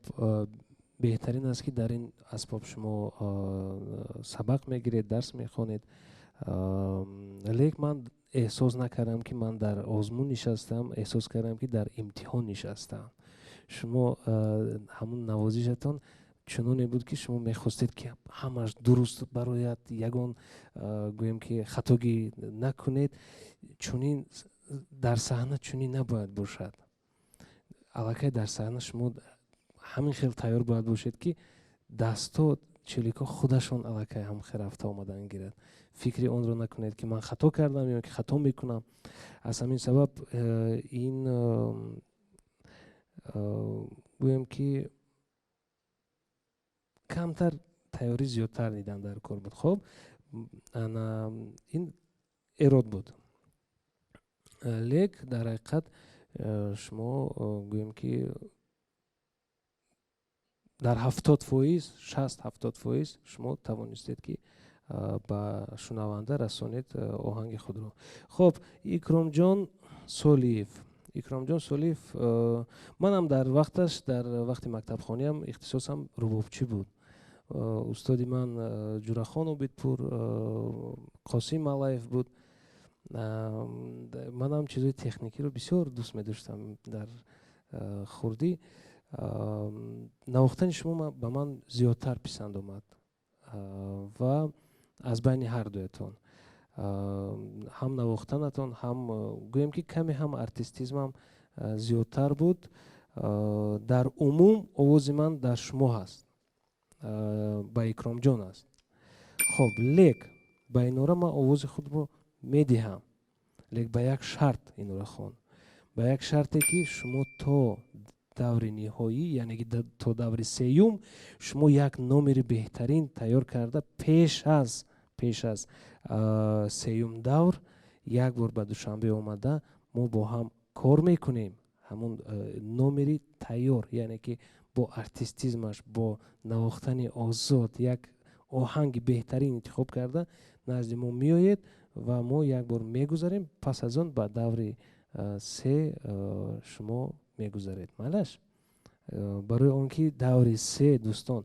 беҳтарин аст, ки дар ин асбоб шумо сабақ мегиред, дарс мехонед, лек ман эҳсос накардам, ки ман дар озмун нишастам, эҳсос кардам, ки дар имтиҳон нишастам. Шумо ҳамун навозишатон чуноне буд, ки шумо мехостед, ки ҳамаш дуруст барояд, ягон гӯем ки хатогӣ накунед. Чунин дар саҳна чунин набояд бошад. Аллакай дар саҳна шумо ҳамин хел тайёр бояд бошед, ки дастҳо, челикҳо худашон аллакай ҳам хел рафта омадан гирад. Фикри онро накунед, ки ман хато кардам ё ки хато мекунам. Аз ҳамин сабаб ин гӯем ки камтар тайёрӣ зиёдтар дидан дар кор буд. Хуб, ин эрод буд, лек дар ҳақиқат шумо гӯем ки дар 70%, 60-70% шумо тавонистед, ки ба шунаванда расонед оҳанги худро. Хуб, Икромҷон Солиев. Икромҷон Солиев, манам дар вақташ, дар вақти мактабхониам ихтисосам рубобчӣ буд. Устоди ман Ҷурахон Обидпур, Қосим Малаев буд. Манам чизҳои техникиро бисёр дӯст медоштам дар хурдӣ. Навохтани шумо ба ман зиёдтар писанд омад ва аз байни ҳар дуятон ҳам навохтанатон, ҳам гӯем ки каме ҳам артистизмам зиёдтар буд. Дар умум овози ман дар шумо ҳаст, ба Икромҷон аст. Хоб, лек ба Инора ман овози худро медиҳам, лек ба як шарт, Инорахон, ба як шарте, ки шумо то даври ниҳоӣ, яъне ки то даври сеюм, шумо як номери беҳтарин тайёр карда пеш аз сеюм давр як бор ба Душанбе омада, мо бо ҳам кор мекунем. Ҳамон номери тайёр, яъне ки бо артистизмаш, бо навохтани озод, як оҳанги беҳтарин интихоб карда назди мо меоед ва мо як бор мегузарем. Пас аз он ба даври се шумо мегузаред. Майлаш? Барои он ки даври се, дӯстон,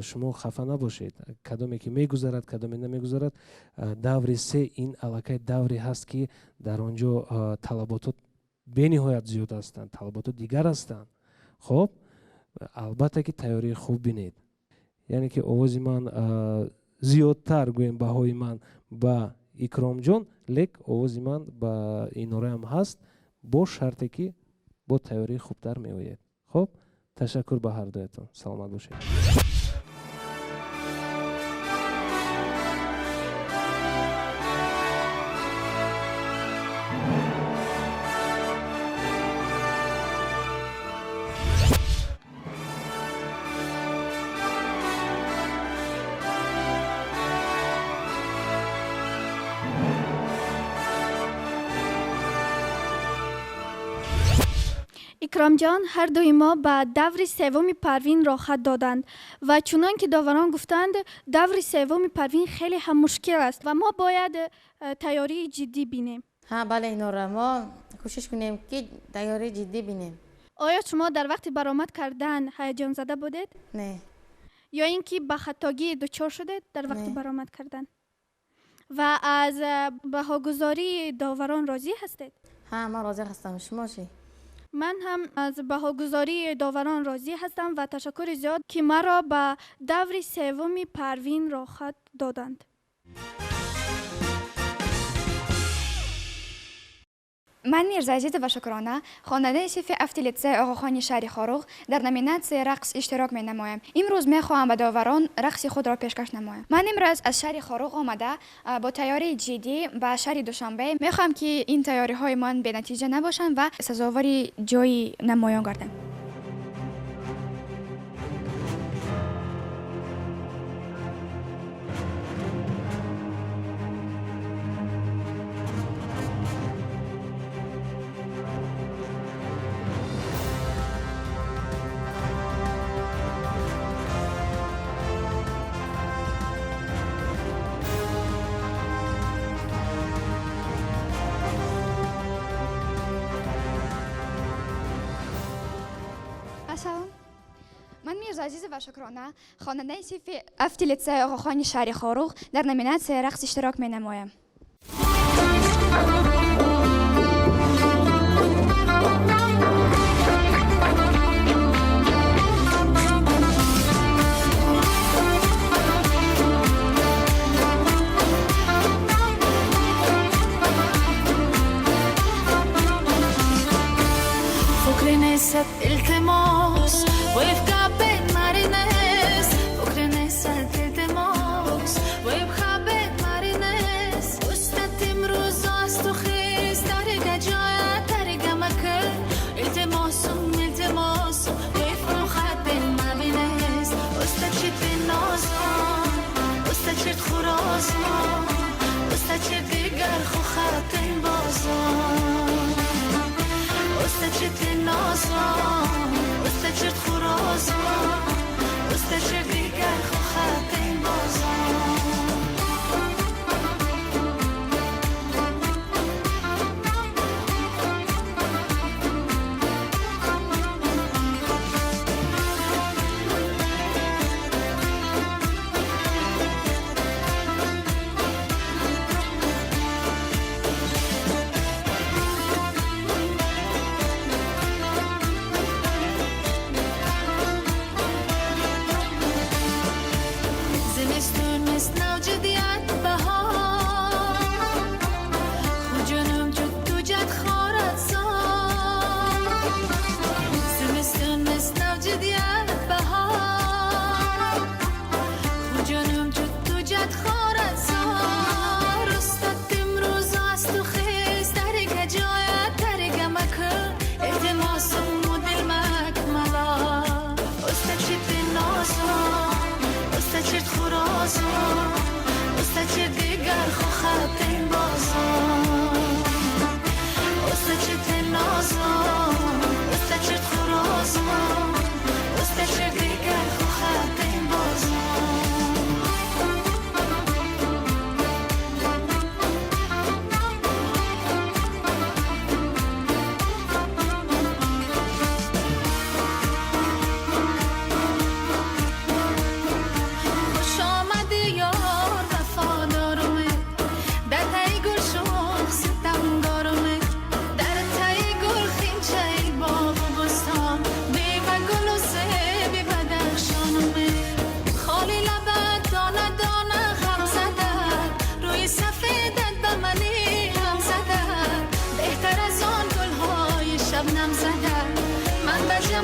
шумо хафа набошед, кадоме ки мегузарад, кадоме намегузарад. Даври се ин аллакай давре ҳаст, ки дар он ҷо талаботот бениҳоят зиёд ҳастанд, талаботот дигар ҳастанд. Хоб, албатта ки тайёрии хуб бинед, яъне ки овози ман зиёдтар, гӯем, баҳои ман ба Икромҷон, лек овози ман ба Инораам ҳаст, бо шарте ки бо тайёрии хубтар меояд. Хоб, ташаккур ба ҳар дуятон, саломат бошед. Икромҷон, ҳар дуи мо ба даври севуми Парвин роҳхат доданд ва чунон ки доварон гуфтанд, даври севуми Парвин хеле ҳам мушкил аст ва мо бояд тайёрии ҷиддӣ бинем. Ҳа, бале, Инора, мо кӯшиш кунем, ки тайёрии ҷиддӣ бинем. Оё шумо дар вақти баромад кардан ҳаяҷонзада будед? Не. Ё ин ки ба хатогӣ дучор шудед дар вақти баромад кардан? Ва аз баҳогузории доварон розӣ ҳастед? Ҳа, ман розӣ ҳастам. Шумо чӣ? Ман ҳам аз баҳогузории доварон розӣ ҳастам ва ташаккури зиёд, ки маро ба даври севуми Парвин роҳхат доданд. Ман Мирзоазизова Шукрона, хонандаи синфи ҳафти литсеи Оғохони шаҳри Хоруғ, дар номинатсияи рақс иштирок менамоям. Имрӯз мехоҳам ба доварон рақси худро пешкаш намоям. Ман имрӯз аз шаҳри Хоруғ омада бо тайёрии ҷиддӣ ба шаҳри Душанбе. Мехоҳам, ки ин тайёриҳои ман бенатиҷа набошанд ва сазовори ҷойи намоён гардам. Ассалом. Ман Мирзоазизова Шукрона, хонандаи синфи ҳафти литсеи Оғохони шаҳри Хоруғ, дар номинатсияи рақс иштирок менамоям. Илтимос, веб маринес, фукренесат илтимос, веб хабет маринес. Устат имрӯз аз ту хез, тарига ҷоя, тарига макр. Илтимосум, илтимосум, веб хатен мабинес. Устат чит нозон, устат чит хурозон, устат чит дигар ху хатен бозон. Устат чит нозон, устат чит хурозон, устат чит дигар ху хатен бозон.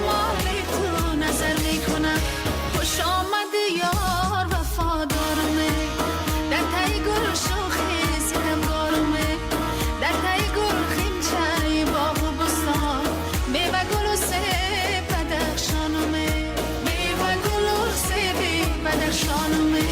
جمال تو نظر میکنم. خوش آمدی یار وفادارمه، در تای گل شوخی ستمگارمه، در تای گل خنچه باغ و بستان، میوه گل و سیب بدخشانمه، میوه گل و سیب بدخشانمه.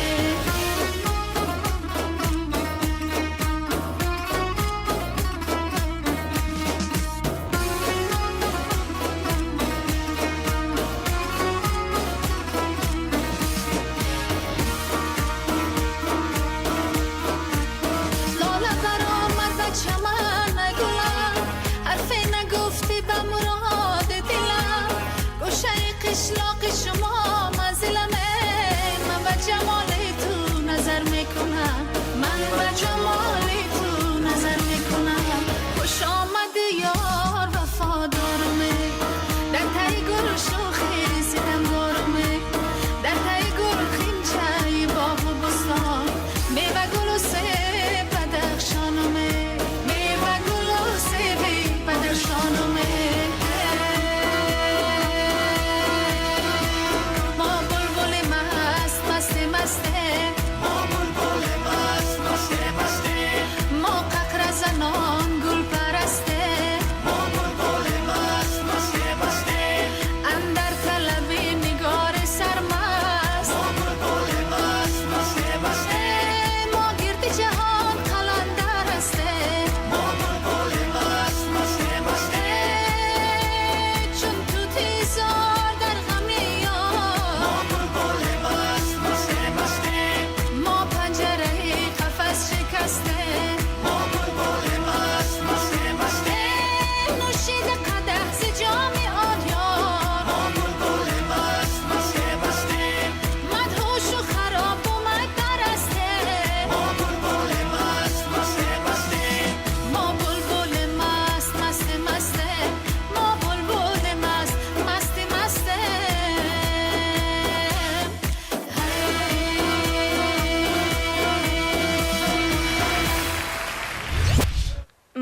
قشلاق شما منزلمه، من به جمال تو نظر میکنم، من به جمال تو نظر میکنم. خوش آمدی یار وفادارمه، در تای گل شوخی ستمگارمه، در تای گل خنچه باغ و بستان، میوه گل و سیب بدخشانمه، میوه گل و سیب بدخشانمه.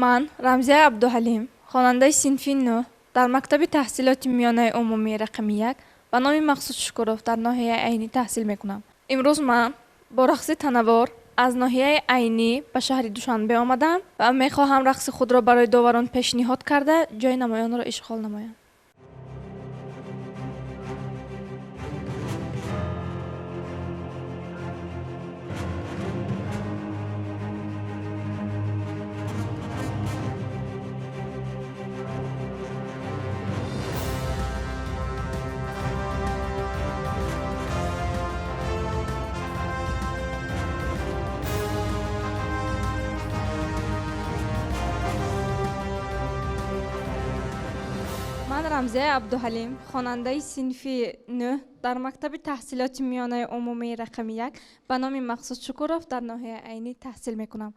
Ман Рамзия Абдуҳалим, хонандаи синфи 9 дар мактаби таҳсилоти миёнаи умумии рақами 1 ба номи Мақсуд Шукуров дар ноҳияи Айнӣ таҳсил мекунам. Имрӯз ман бо рақси танаввор аз ноҳияи Айнӣ ба шаҳри Душанбе омадам ва мехоҳам рақси худро барои доварон пешниҳод карда ҷои намоёнро ишғол намоям. Ман Рамзия Абдуҳалим, хонандаи синфи 9 дар мактаби таҳсилоти миёнаи умумии рақами 1 ба номи Мақсуд Шукуров дар ноҳияи Айнӣ таҳсил мекунам.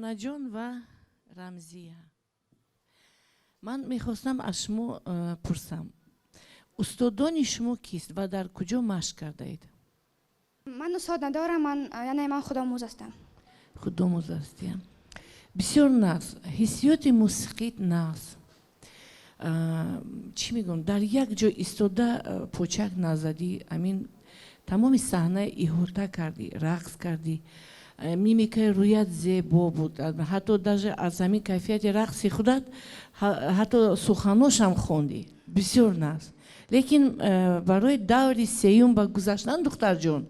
Шукронаҷон ва Рамзия, ман мехостам аз шумо пурсам, устодони шумо кист ва дар куҷо машқ кардаед? Ман устод надорам, ман яъне ман худомӯз ҳастам. Худомӯз ҳастиям. Бисёр нағз, ҳиссиёти мусиқит нағз. Чӣ мегӯям, дар як ҷо истода почак назадӣ, амин тамоми саҳна иҳота кардӣ, рақс кардӣ, мимикаи рӯят зебо буд, ҳатто даже аз ҳамин кайфияти рақси худат ҳатто суханошам хондӣ. Бисёр нағз. Лекин барои даври сеюм ба гузаштан, духтарҷон,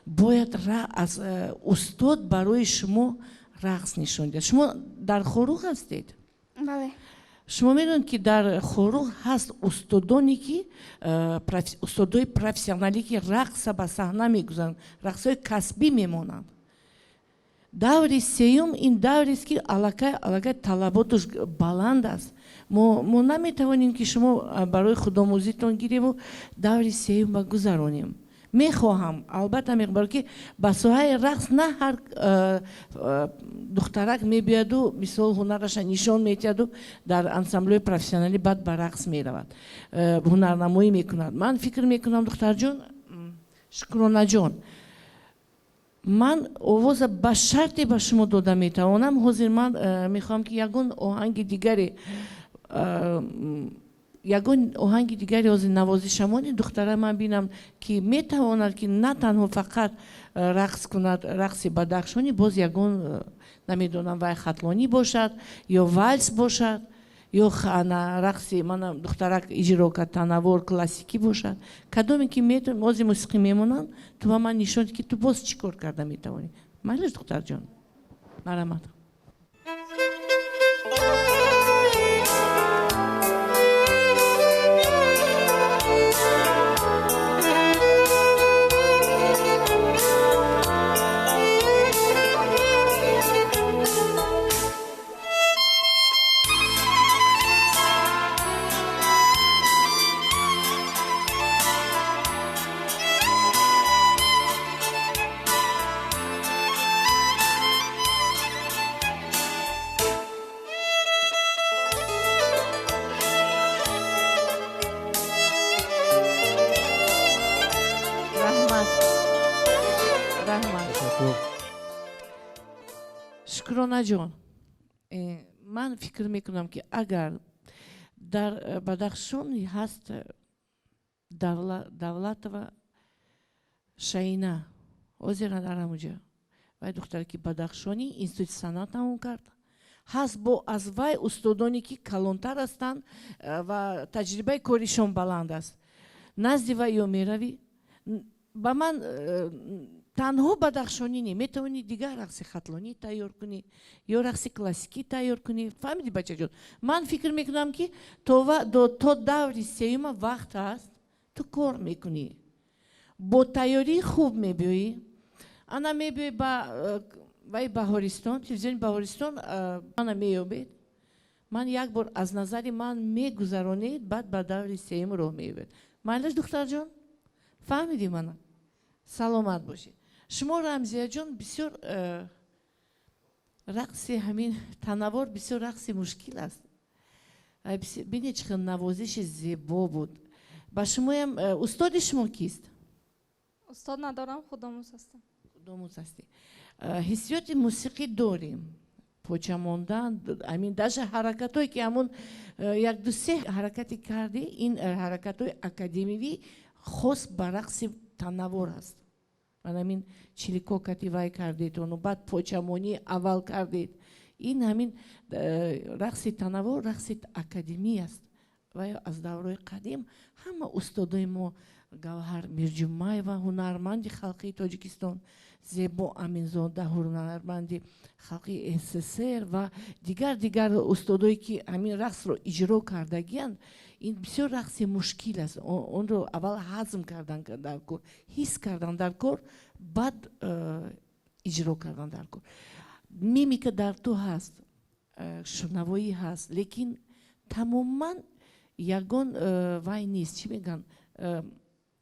бояд аз устод барои шумо рақс нишон диҳад. Шумо дар Хоруғ ҳастед? Бале. Шумо медонед, ки дар Хоруғ ҳаст устодоне, ки устодои профессионалӣ, ки рақса ба саҳна мегузаранд, рақсҳои касбӣ мемонанд. Даври сеюм ин даврест, ки аллакай талаботаш баланд аст. Мо наметавонем, ки шумо барои худомӯзитон гиреву даври сеюм ба гузаронем. Мехоҳам, албатта мехоҳам, ки ба соҳаи рақс на ҳар духтарак мебиёяду мисол ҳунараша нишон медиҳаду дар ансамблҳои профессионалӣ баъд ба рақс меравад, ҳунарнамоӣ мекунад. Ман фикр мекунам, духтарҷон, Шукронаҷон, ман овоза ба шарте ба шумо дода метавонам. Ҳозир ман мехоҳам, ки ягон оҳанги дигаре ҳозир навозишамони духтара ман бинам, ки метавонад, ки на танҳо фақат рақс кунад, рақси бадахшонӣ, боз ягон намедонам, вай хатлонӣ бошад ё вальс бошад, ё рақси мана духтарак иҷро кард, танавор классикӣ бошад, кадоме ки ҳозир мусиқӣ мемонанд, ту ба ман нишон, ки ту боз чӣ кор карда метавонӣ. Майлаш, духтарҷон, марҳамат. Раҳмат, раҳмат. Ташаккур. Шукронаҷон, ман фикр мекунам, ки агар дар Бадахшон ҳаст Давлатова Шаина, ҳозир дар ҳамуҷа вай духтаре, ки бадахшонӣ, институти санъат тамом кард, ҳаст, бо аз вай устодоне, ки калонтар ҳастанд ва таҷрибаи коришон баланд аст, назди вай ё меравӣ. Ба ман танҳо бадахшонӣ не, метавонӣ дигар рақси хатлонӣ тайёр кунӣ ё рақси классикӣ тайёр кунӣ. Фаҳмидӣ, бачаҷон? Ман фикр мекунам, ки то даври сеюма вақт ҳаст, ту кор мекунӣ, бо тайёрии хуб мебиёӣ, ана мебиёӣ ба вай Баҳористон, телевизиони Баҳористон, мана меёбед. Ман як бор аз назари ман мегузаронед, баъд ба даври сеюм роҳ меёбед. Майлаш, духтарҷон, фаҳмидӣ мана? Саломат бошед. Шумо, Рамзияҷон, бисёр рақси ҳамин танавор бисёр рақси мушкил аст. Бинед, чӣ хел навозиши зебо буд. Ба шумоям устоди шумо кист? Устод надорам, худомӯз ҳастам. Худомӯз ҳастӣ. Ҳиссиёти мусиқӣ дорем, поча мондан, амин даже ҳаракатҳое, ки ҳамун як ду се ҳаракате кардӣ, ин ҳаракатҳои академивӣ хос ба рақси танавор аст. Ман ҳамин чилико кати вай кардедону баъд почамонӣ аввал кардед, ин ҳамин рақси танавор рақси академӣ аст ва аз давраи қадим ҳама устодои мо, Гавҳар Мирҷумаева, ҳунарманди халқии Тоҷикистон, Зебо Аминзода, ҳунарманди халқи СССР ва дигар устодое, ки ҳамин рақсро иҷро кардагианд. Ин бисёр рақси мушкил аст. Онро аввал ҳазм кардан дар кор, ҳис кардан дар кор, баъд иҷро кардан дар кор. Мимика дар ту ҳаст, шунавоӣ ҳаст, лекин тамоман ягон вай нест, чӣ мегӯянд,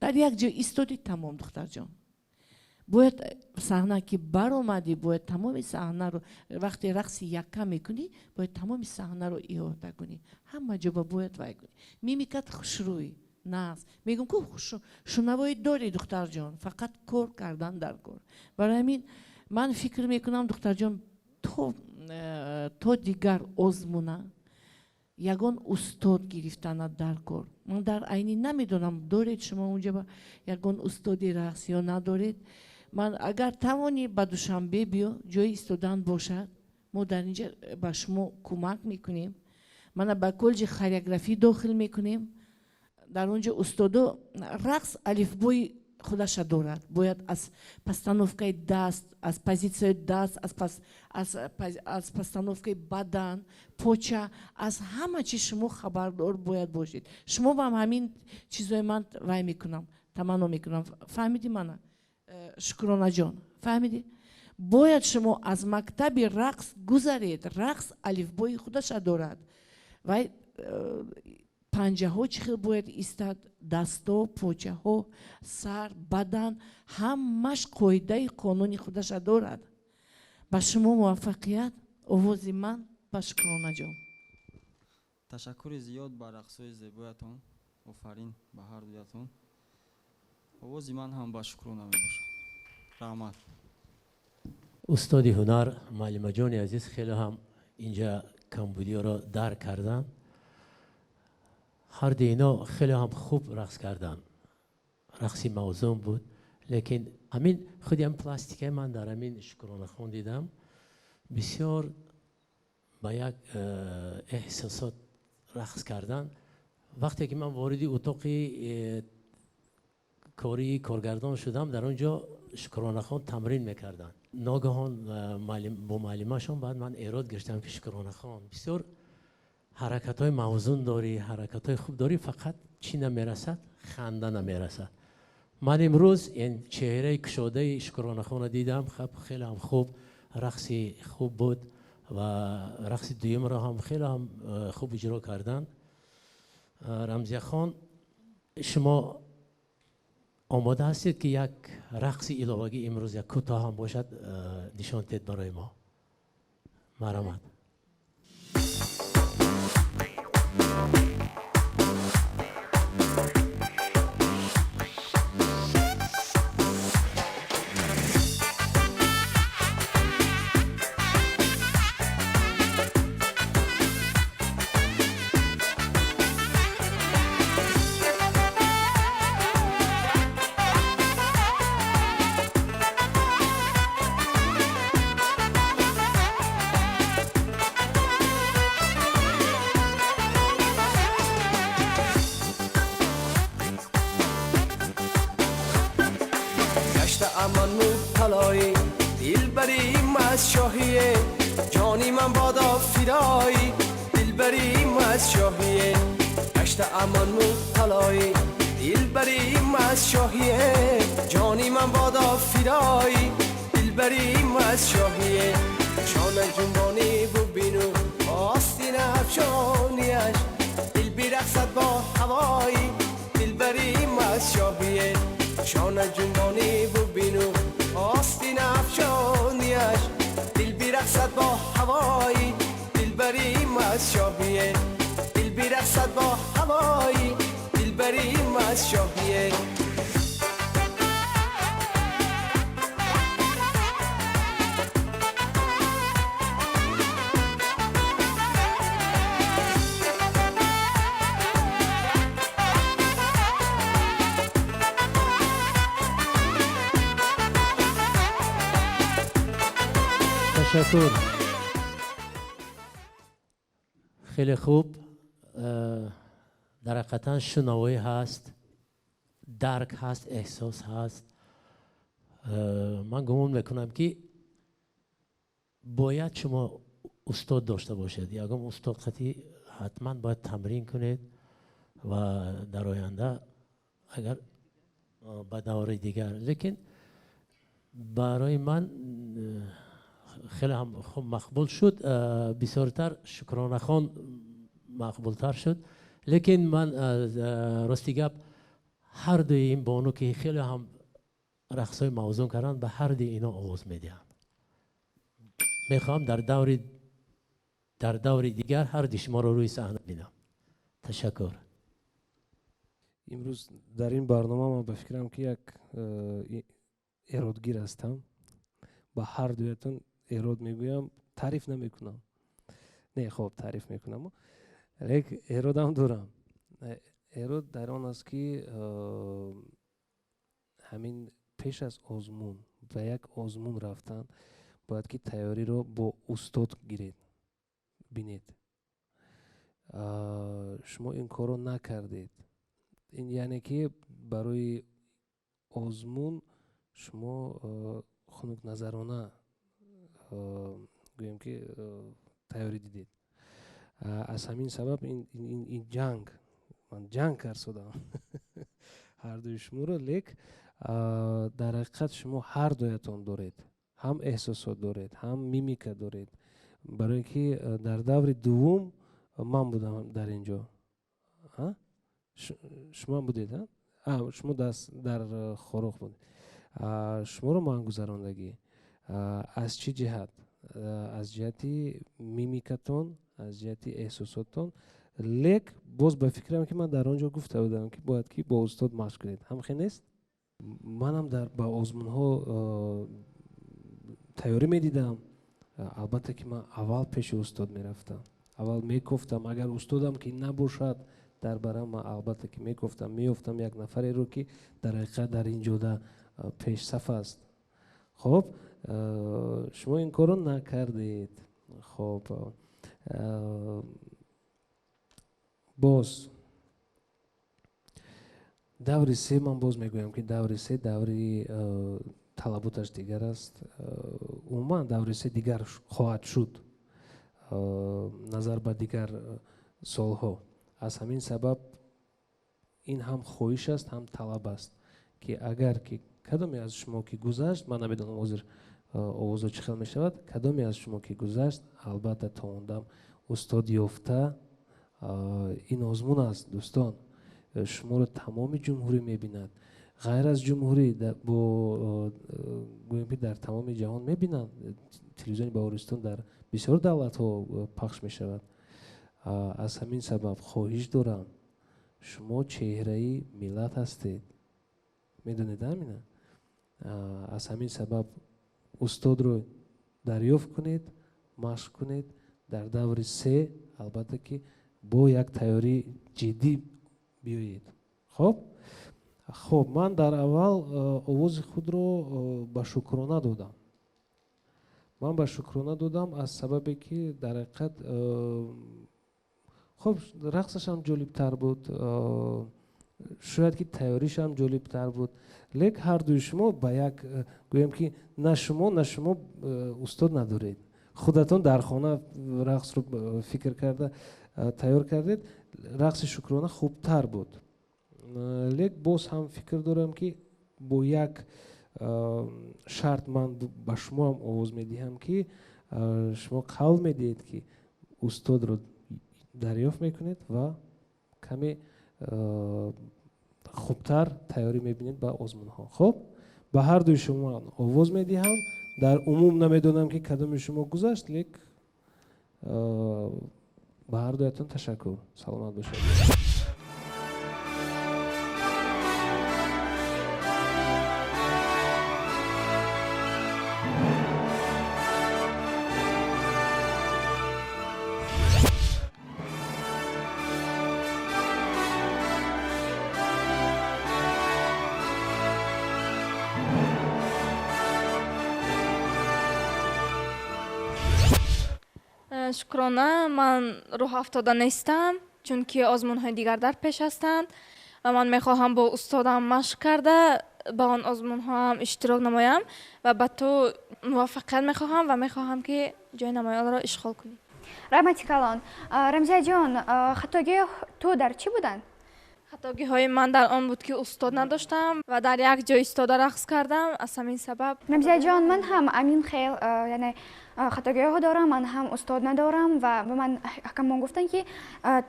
дар як ҷо истодӣ, тамом. Духтарҷон, Бояд саҳна ки баромадӣ, бояд тамоми саҳнаро, вақте рақси якка мекунӣ, бояд тамоми саҳнаро иҳота кунӣ, ҳама ҷоба бояд вай кунӣ. Мимикат хушрӯй, нағз. Мегӯм ку шунавоӣ дорӣ, духтарҷон, фақат кор кардан дар кор. Барои ҳамин ман фикр мекунам, духтарҷон, то дигар озмуна ягон устод гирифтана дар кор. Ман дар айнӣ намедонам, доред шумо унҷа ягон устоди рақс ё надоред. Ман агар тавонӣ ба Душанбе биё, ҷои истодан бошад, мо дар инҷа ба шумо кӯмак мекунем. Мана ба коллеҷи хореографӣ дохил мекунем. Дар он ҷо устодо рақс алифбои худаша дорад. Бояд аз постановкаи даст, аз позитсияи даст, аз постановкаи бадан, поча, аз ҳама чиз шумо хабардор бояд бошед. Шумо бам ҳамин чизои ман вай мекунам, таманно мекунам. Фаҳмидӣ мана? Шукронаҷон, фаҳмидӣ? Бояд шумо аз мактаби рақс гузаред. Рақс алифбои худаша дорад. Вай панҷаҳо чӣ хел бояд истад, дасто, почаҳо, сар, бадан, ҳамаш қоидаи қонуни худаша дорад. Ба шумо муваффақият. Овози ман ба Шукронаҷон. Ташаккури зиёд ба рақсҳои зебоятон. Офарин ба ҳар дуятон. Овози ман ҳам ба Шукрона мебошад. Раҳмат. Устоди ҳунар муаллимаҷони азиз хеле ҳам инҷа камбудиёро дарк карданд. Ҳар ду ино хеле ҳам хуб рақс карданд. Рақси мавзун буд, лекин ҳамин худи ҳам пластикаи ман дар ҳамин Шукронахон дидам, бисёр ба як эҳсосот рақс кардан. Вақте ки ман вориди утоқи кории коргардон шудам, дар он ҷо Шукронахон тамрин мекарданд. Ногаҳон бо муаллимашон баъд ман эрод гирифтам, ки Шукронахон бисёр ҳаракатҳои мавзун дорӣ, ҳаракатҳои хуб дорӣ, фақат чӣ намерасад? Ханда намерасад. Ман имрӯз чеҳраи кушодаи Шукронахонро дидам, хеле ҳам хуб, рақси хуб буд ва рақси дуюмро ҳам хеле ҳам хуб иҷро карданд. Рамзияхон, шумо омода ҳастед ки як рақси иловагӣ имрӯз як кӯтоҳ ҳам бошад нишон диҳед барои мо? Марҳамат. امان مبتلایی دلبریم از شاهیه، جانی من بادا فدایی دلبریم از شاهیه. گشت امان مبتلایی دلبریم از شاهیه، جانی من بادا فدایی دلبریم از شاهیه. شانه جنبانی ببینو آستین افشانیش، دل برقصد با هوایی دلبریم از شاهیه. شانه جنبانی ببینو آستین افشانیش، دل برقصد با هوایی دلبریم از شاهیه. دل برقصد با هوایی دلبریم از شاهیه. تشکر. خیلی خوب. در حقیقتا شنوایی هست، درک هست، احساس هست. من گمان میکنم که باید شما استاد داشته باشید. یکم استاد خطی حتما باید تمرین کنید و در آینده اگر به دور دیگر. لیکن برای من خیلی هم خوب مقبول شد، بسیارتر شکرانه خان مقبولتر شد. لیکن من راستی گپ هر دوی این بانو که خیلی هم рақсҳои мавзун карданд, ба ҳар дуи ино овоз медиҳам. Мехоҳам дар даври дигар ҳар дуи шуморо рӯи саҳна бинам. Ташаккур. Имрӯз дар ин барнома ман ба фикрам, ки як эродгир ҳастам. Ба ҳар дуятон эрод мегӯям, таъриф намекунам. Не, хоб, таъриф мекунам, лек эродам дорам. Эрод дар он аст, ки ҳамин пеш аз озмун ба як озмун рафтан бояд ки тайёриро бо устод гиред, бинед. Шумо ин корро накардед. Ин яъне ки барои озмун шумо хунукназарона, гӯем ки, тайёрӣ дидед. Аз ҳамин сабаб ин ҷанг, ман ҷанг карсодам ҳардуи шуморо, лек дар ҳақиқат шумо ҳар дуятон доред, ҳам эҳсосот доред, ҳам мимика доред. Барои ки дар даври дуввум ман будам дар ин ҷо. Шумоам будед? Шумо дар Хоруғ будед. Шуморо ман гузарондагӣ аз чӣ ҷиҳат? Аз ҷиҳати мимикатон, аз ҷиҳати эҳсосотон. Лек боз ба фикрам, ки ман дар он ҷо гуфта будам, ки бояд ки бо устод машқ кунед. Ҳамхел нест? Манам ба озмунҳо тайёрӣ медидам. Албатта ки ман аввал пеши устод мерафтам, аввал мекофтам. Агар устодам ки набошад дар барам, ман албатта ки мекофтам, меёфтам як нафареро, ки дар ҳақиқат дар ин ҷода пешсаф аст. Хоб, шумо ин корро накардед. Хоб, боз даври се, ман боз мегӯям, ки даври се даври талаботаш дигар аст. Умуман даври се дигар хоҳад шуд назар ба дигар солҳо. Аз ҳамин сабаб ин ҳам хоҳиш аст, ҳам талаб аст, ки агар ки кадоме аз шумо ки гузашт, ман намедонам ҳозир овозо чӣ хел мешавад, кадоме аз шумо ки гузашт, албатта то он дам устод ёфта. Ин озмун аст, дӯстон, шуморо тамоми ҷумҳурӣ мебинад. Ғайр аз ҷумҳурӣ, бо гӯем ки дар тамоми ҷаҳон мебинанд. Телевизиони Баҳористон дар бисёр давлатҳо пахш мешавад. Аз ҳамин сабаб хоҳиш дорам, шумо чеҳраи миллат ҳастед, медонед ҳамина? Аз ҳамин сабаб устодро дарёфт кунед, машқ кунед. Дар даври се албатта ки бо як тайёрии ҷиддӣ биёед. Хоб, ман дар аввал овози худро ба Шукрона додам. Ман ба Шукрона додам аз сабабе ки дар ҳақиқат, хоб, рақсашам ҷолибтар буд, шояд ки тайёришам ҷолибтар буд. Лек ҳардуи шумо ба як, гӯем ки, на шумо, на шумо устод надоред. Худатон дар хона рақсро фикр карда тайёр кардед. Рақси Шукрона хубтар буд, лек боз ҳам фикр дорам, ки бо як шарт ман ба шумоам овоз медиҳам, ки шумо қавл медиҳед, ки устодро дарёфт мекунед ва каме хубтар тайёрӣ мебинед ба озмунҳо. Хоб, ба ҳар дуи шумо овоз медиҳам. Дар умум намедонам, ки кадоми шумо гузашт, лек ба ҳар дуятон ташаккур. Саломат бошед. Шукрона, ман рӯҳафтода нестам, чунки озмунҳои дигар дар пеш ҳастанд ва ман мехоҳам бо устодам машқ карда ба он озмунҳоам иштирок намоям ва ба ту муваффақият мехоҳам ва мехоҳам, ки ҷои намоёнро ишғол кунӣ. Раҳмати калон. Рамзияҷон, хатогиҳои ту дар чӣ буданд? Хатогиҳои ман дар он буд, ки устод надоштам ва дар як ҷо истода рақс кардам. Аз ҳамин сабаб. Рамзияҷон, ман ҳам амин хел, яъне хатогиҳо дорам. Ман ҳам устод надорам ва ба ман ҳакамон гуфтанд, ки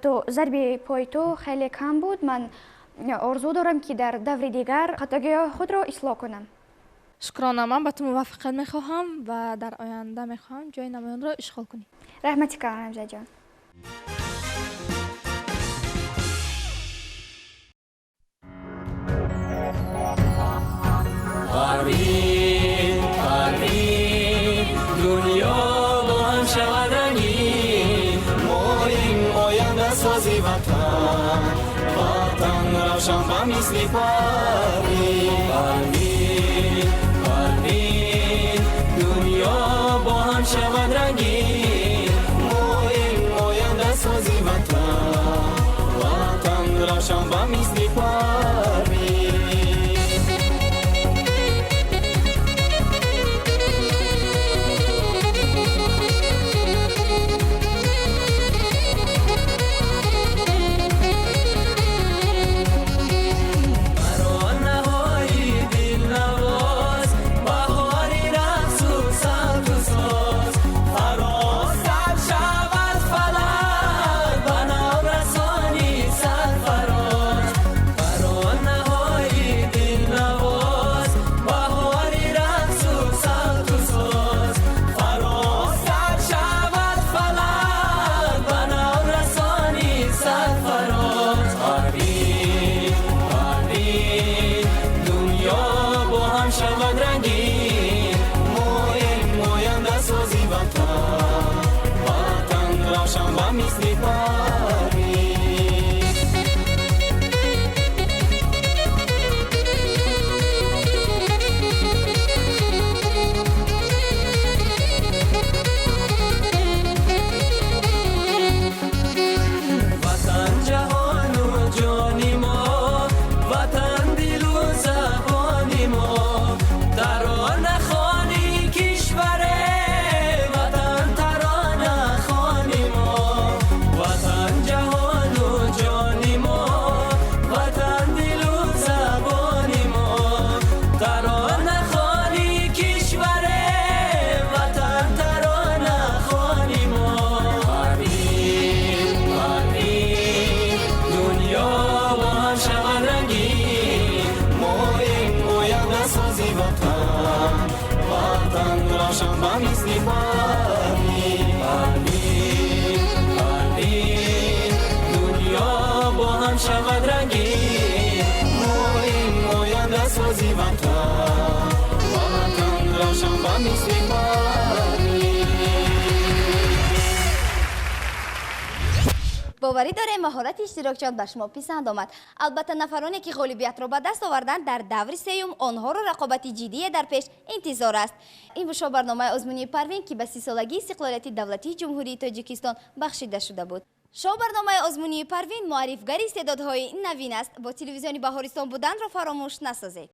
ту зарби пои ту хеле кам буд. Ман орзу дорам, ки дар даври дигар хатогиҳои худро ислоҳ кунам. Шукрона, ман ба ту муваффақият мехоҳам ва дар оянда мехоҳам ҷои намоёнро ишғол кунӣ. Раҳмати калон, Ҳамзаҷон. Парвин, Парвин, дунё бо ҳам шавад рангин, моим ояндасози ватан, ватан равшан ба мисли Парвин. Парвин, Парвин, дунё бо ҳам шавад рангин, моим ояндасози ватан, ватан равшан ба мисли Парвин. Боварӣ дорем маҳорати иштирокчиён ба шумо писанд омад. Албатта, нафароне ки ғолибиятро ба даст оварданд, дар даври сеюм онҳоро рақобати ҷиддие дар пеш интизор аст. Ин буд шоу барномаи озмунии Парвин, ки ба 30-солагии истиқлолияти давлатии Ҷумҳурии Тоҷикистон бахшида шуда буд. Шоу барномаи озмунии Парвин муаррифгари истеъдодҳои навин аст. Бо телевизиони Баҳористон буданро фаромӯш насозед.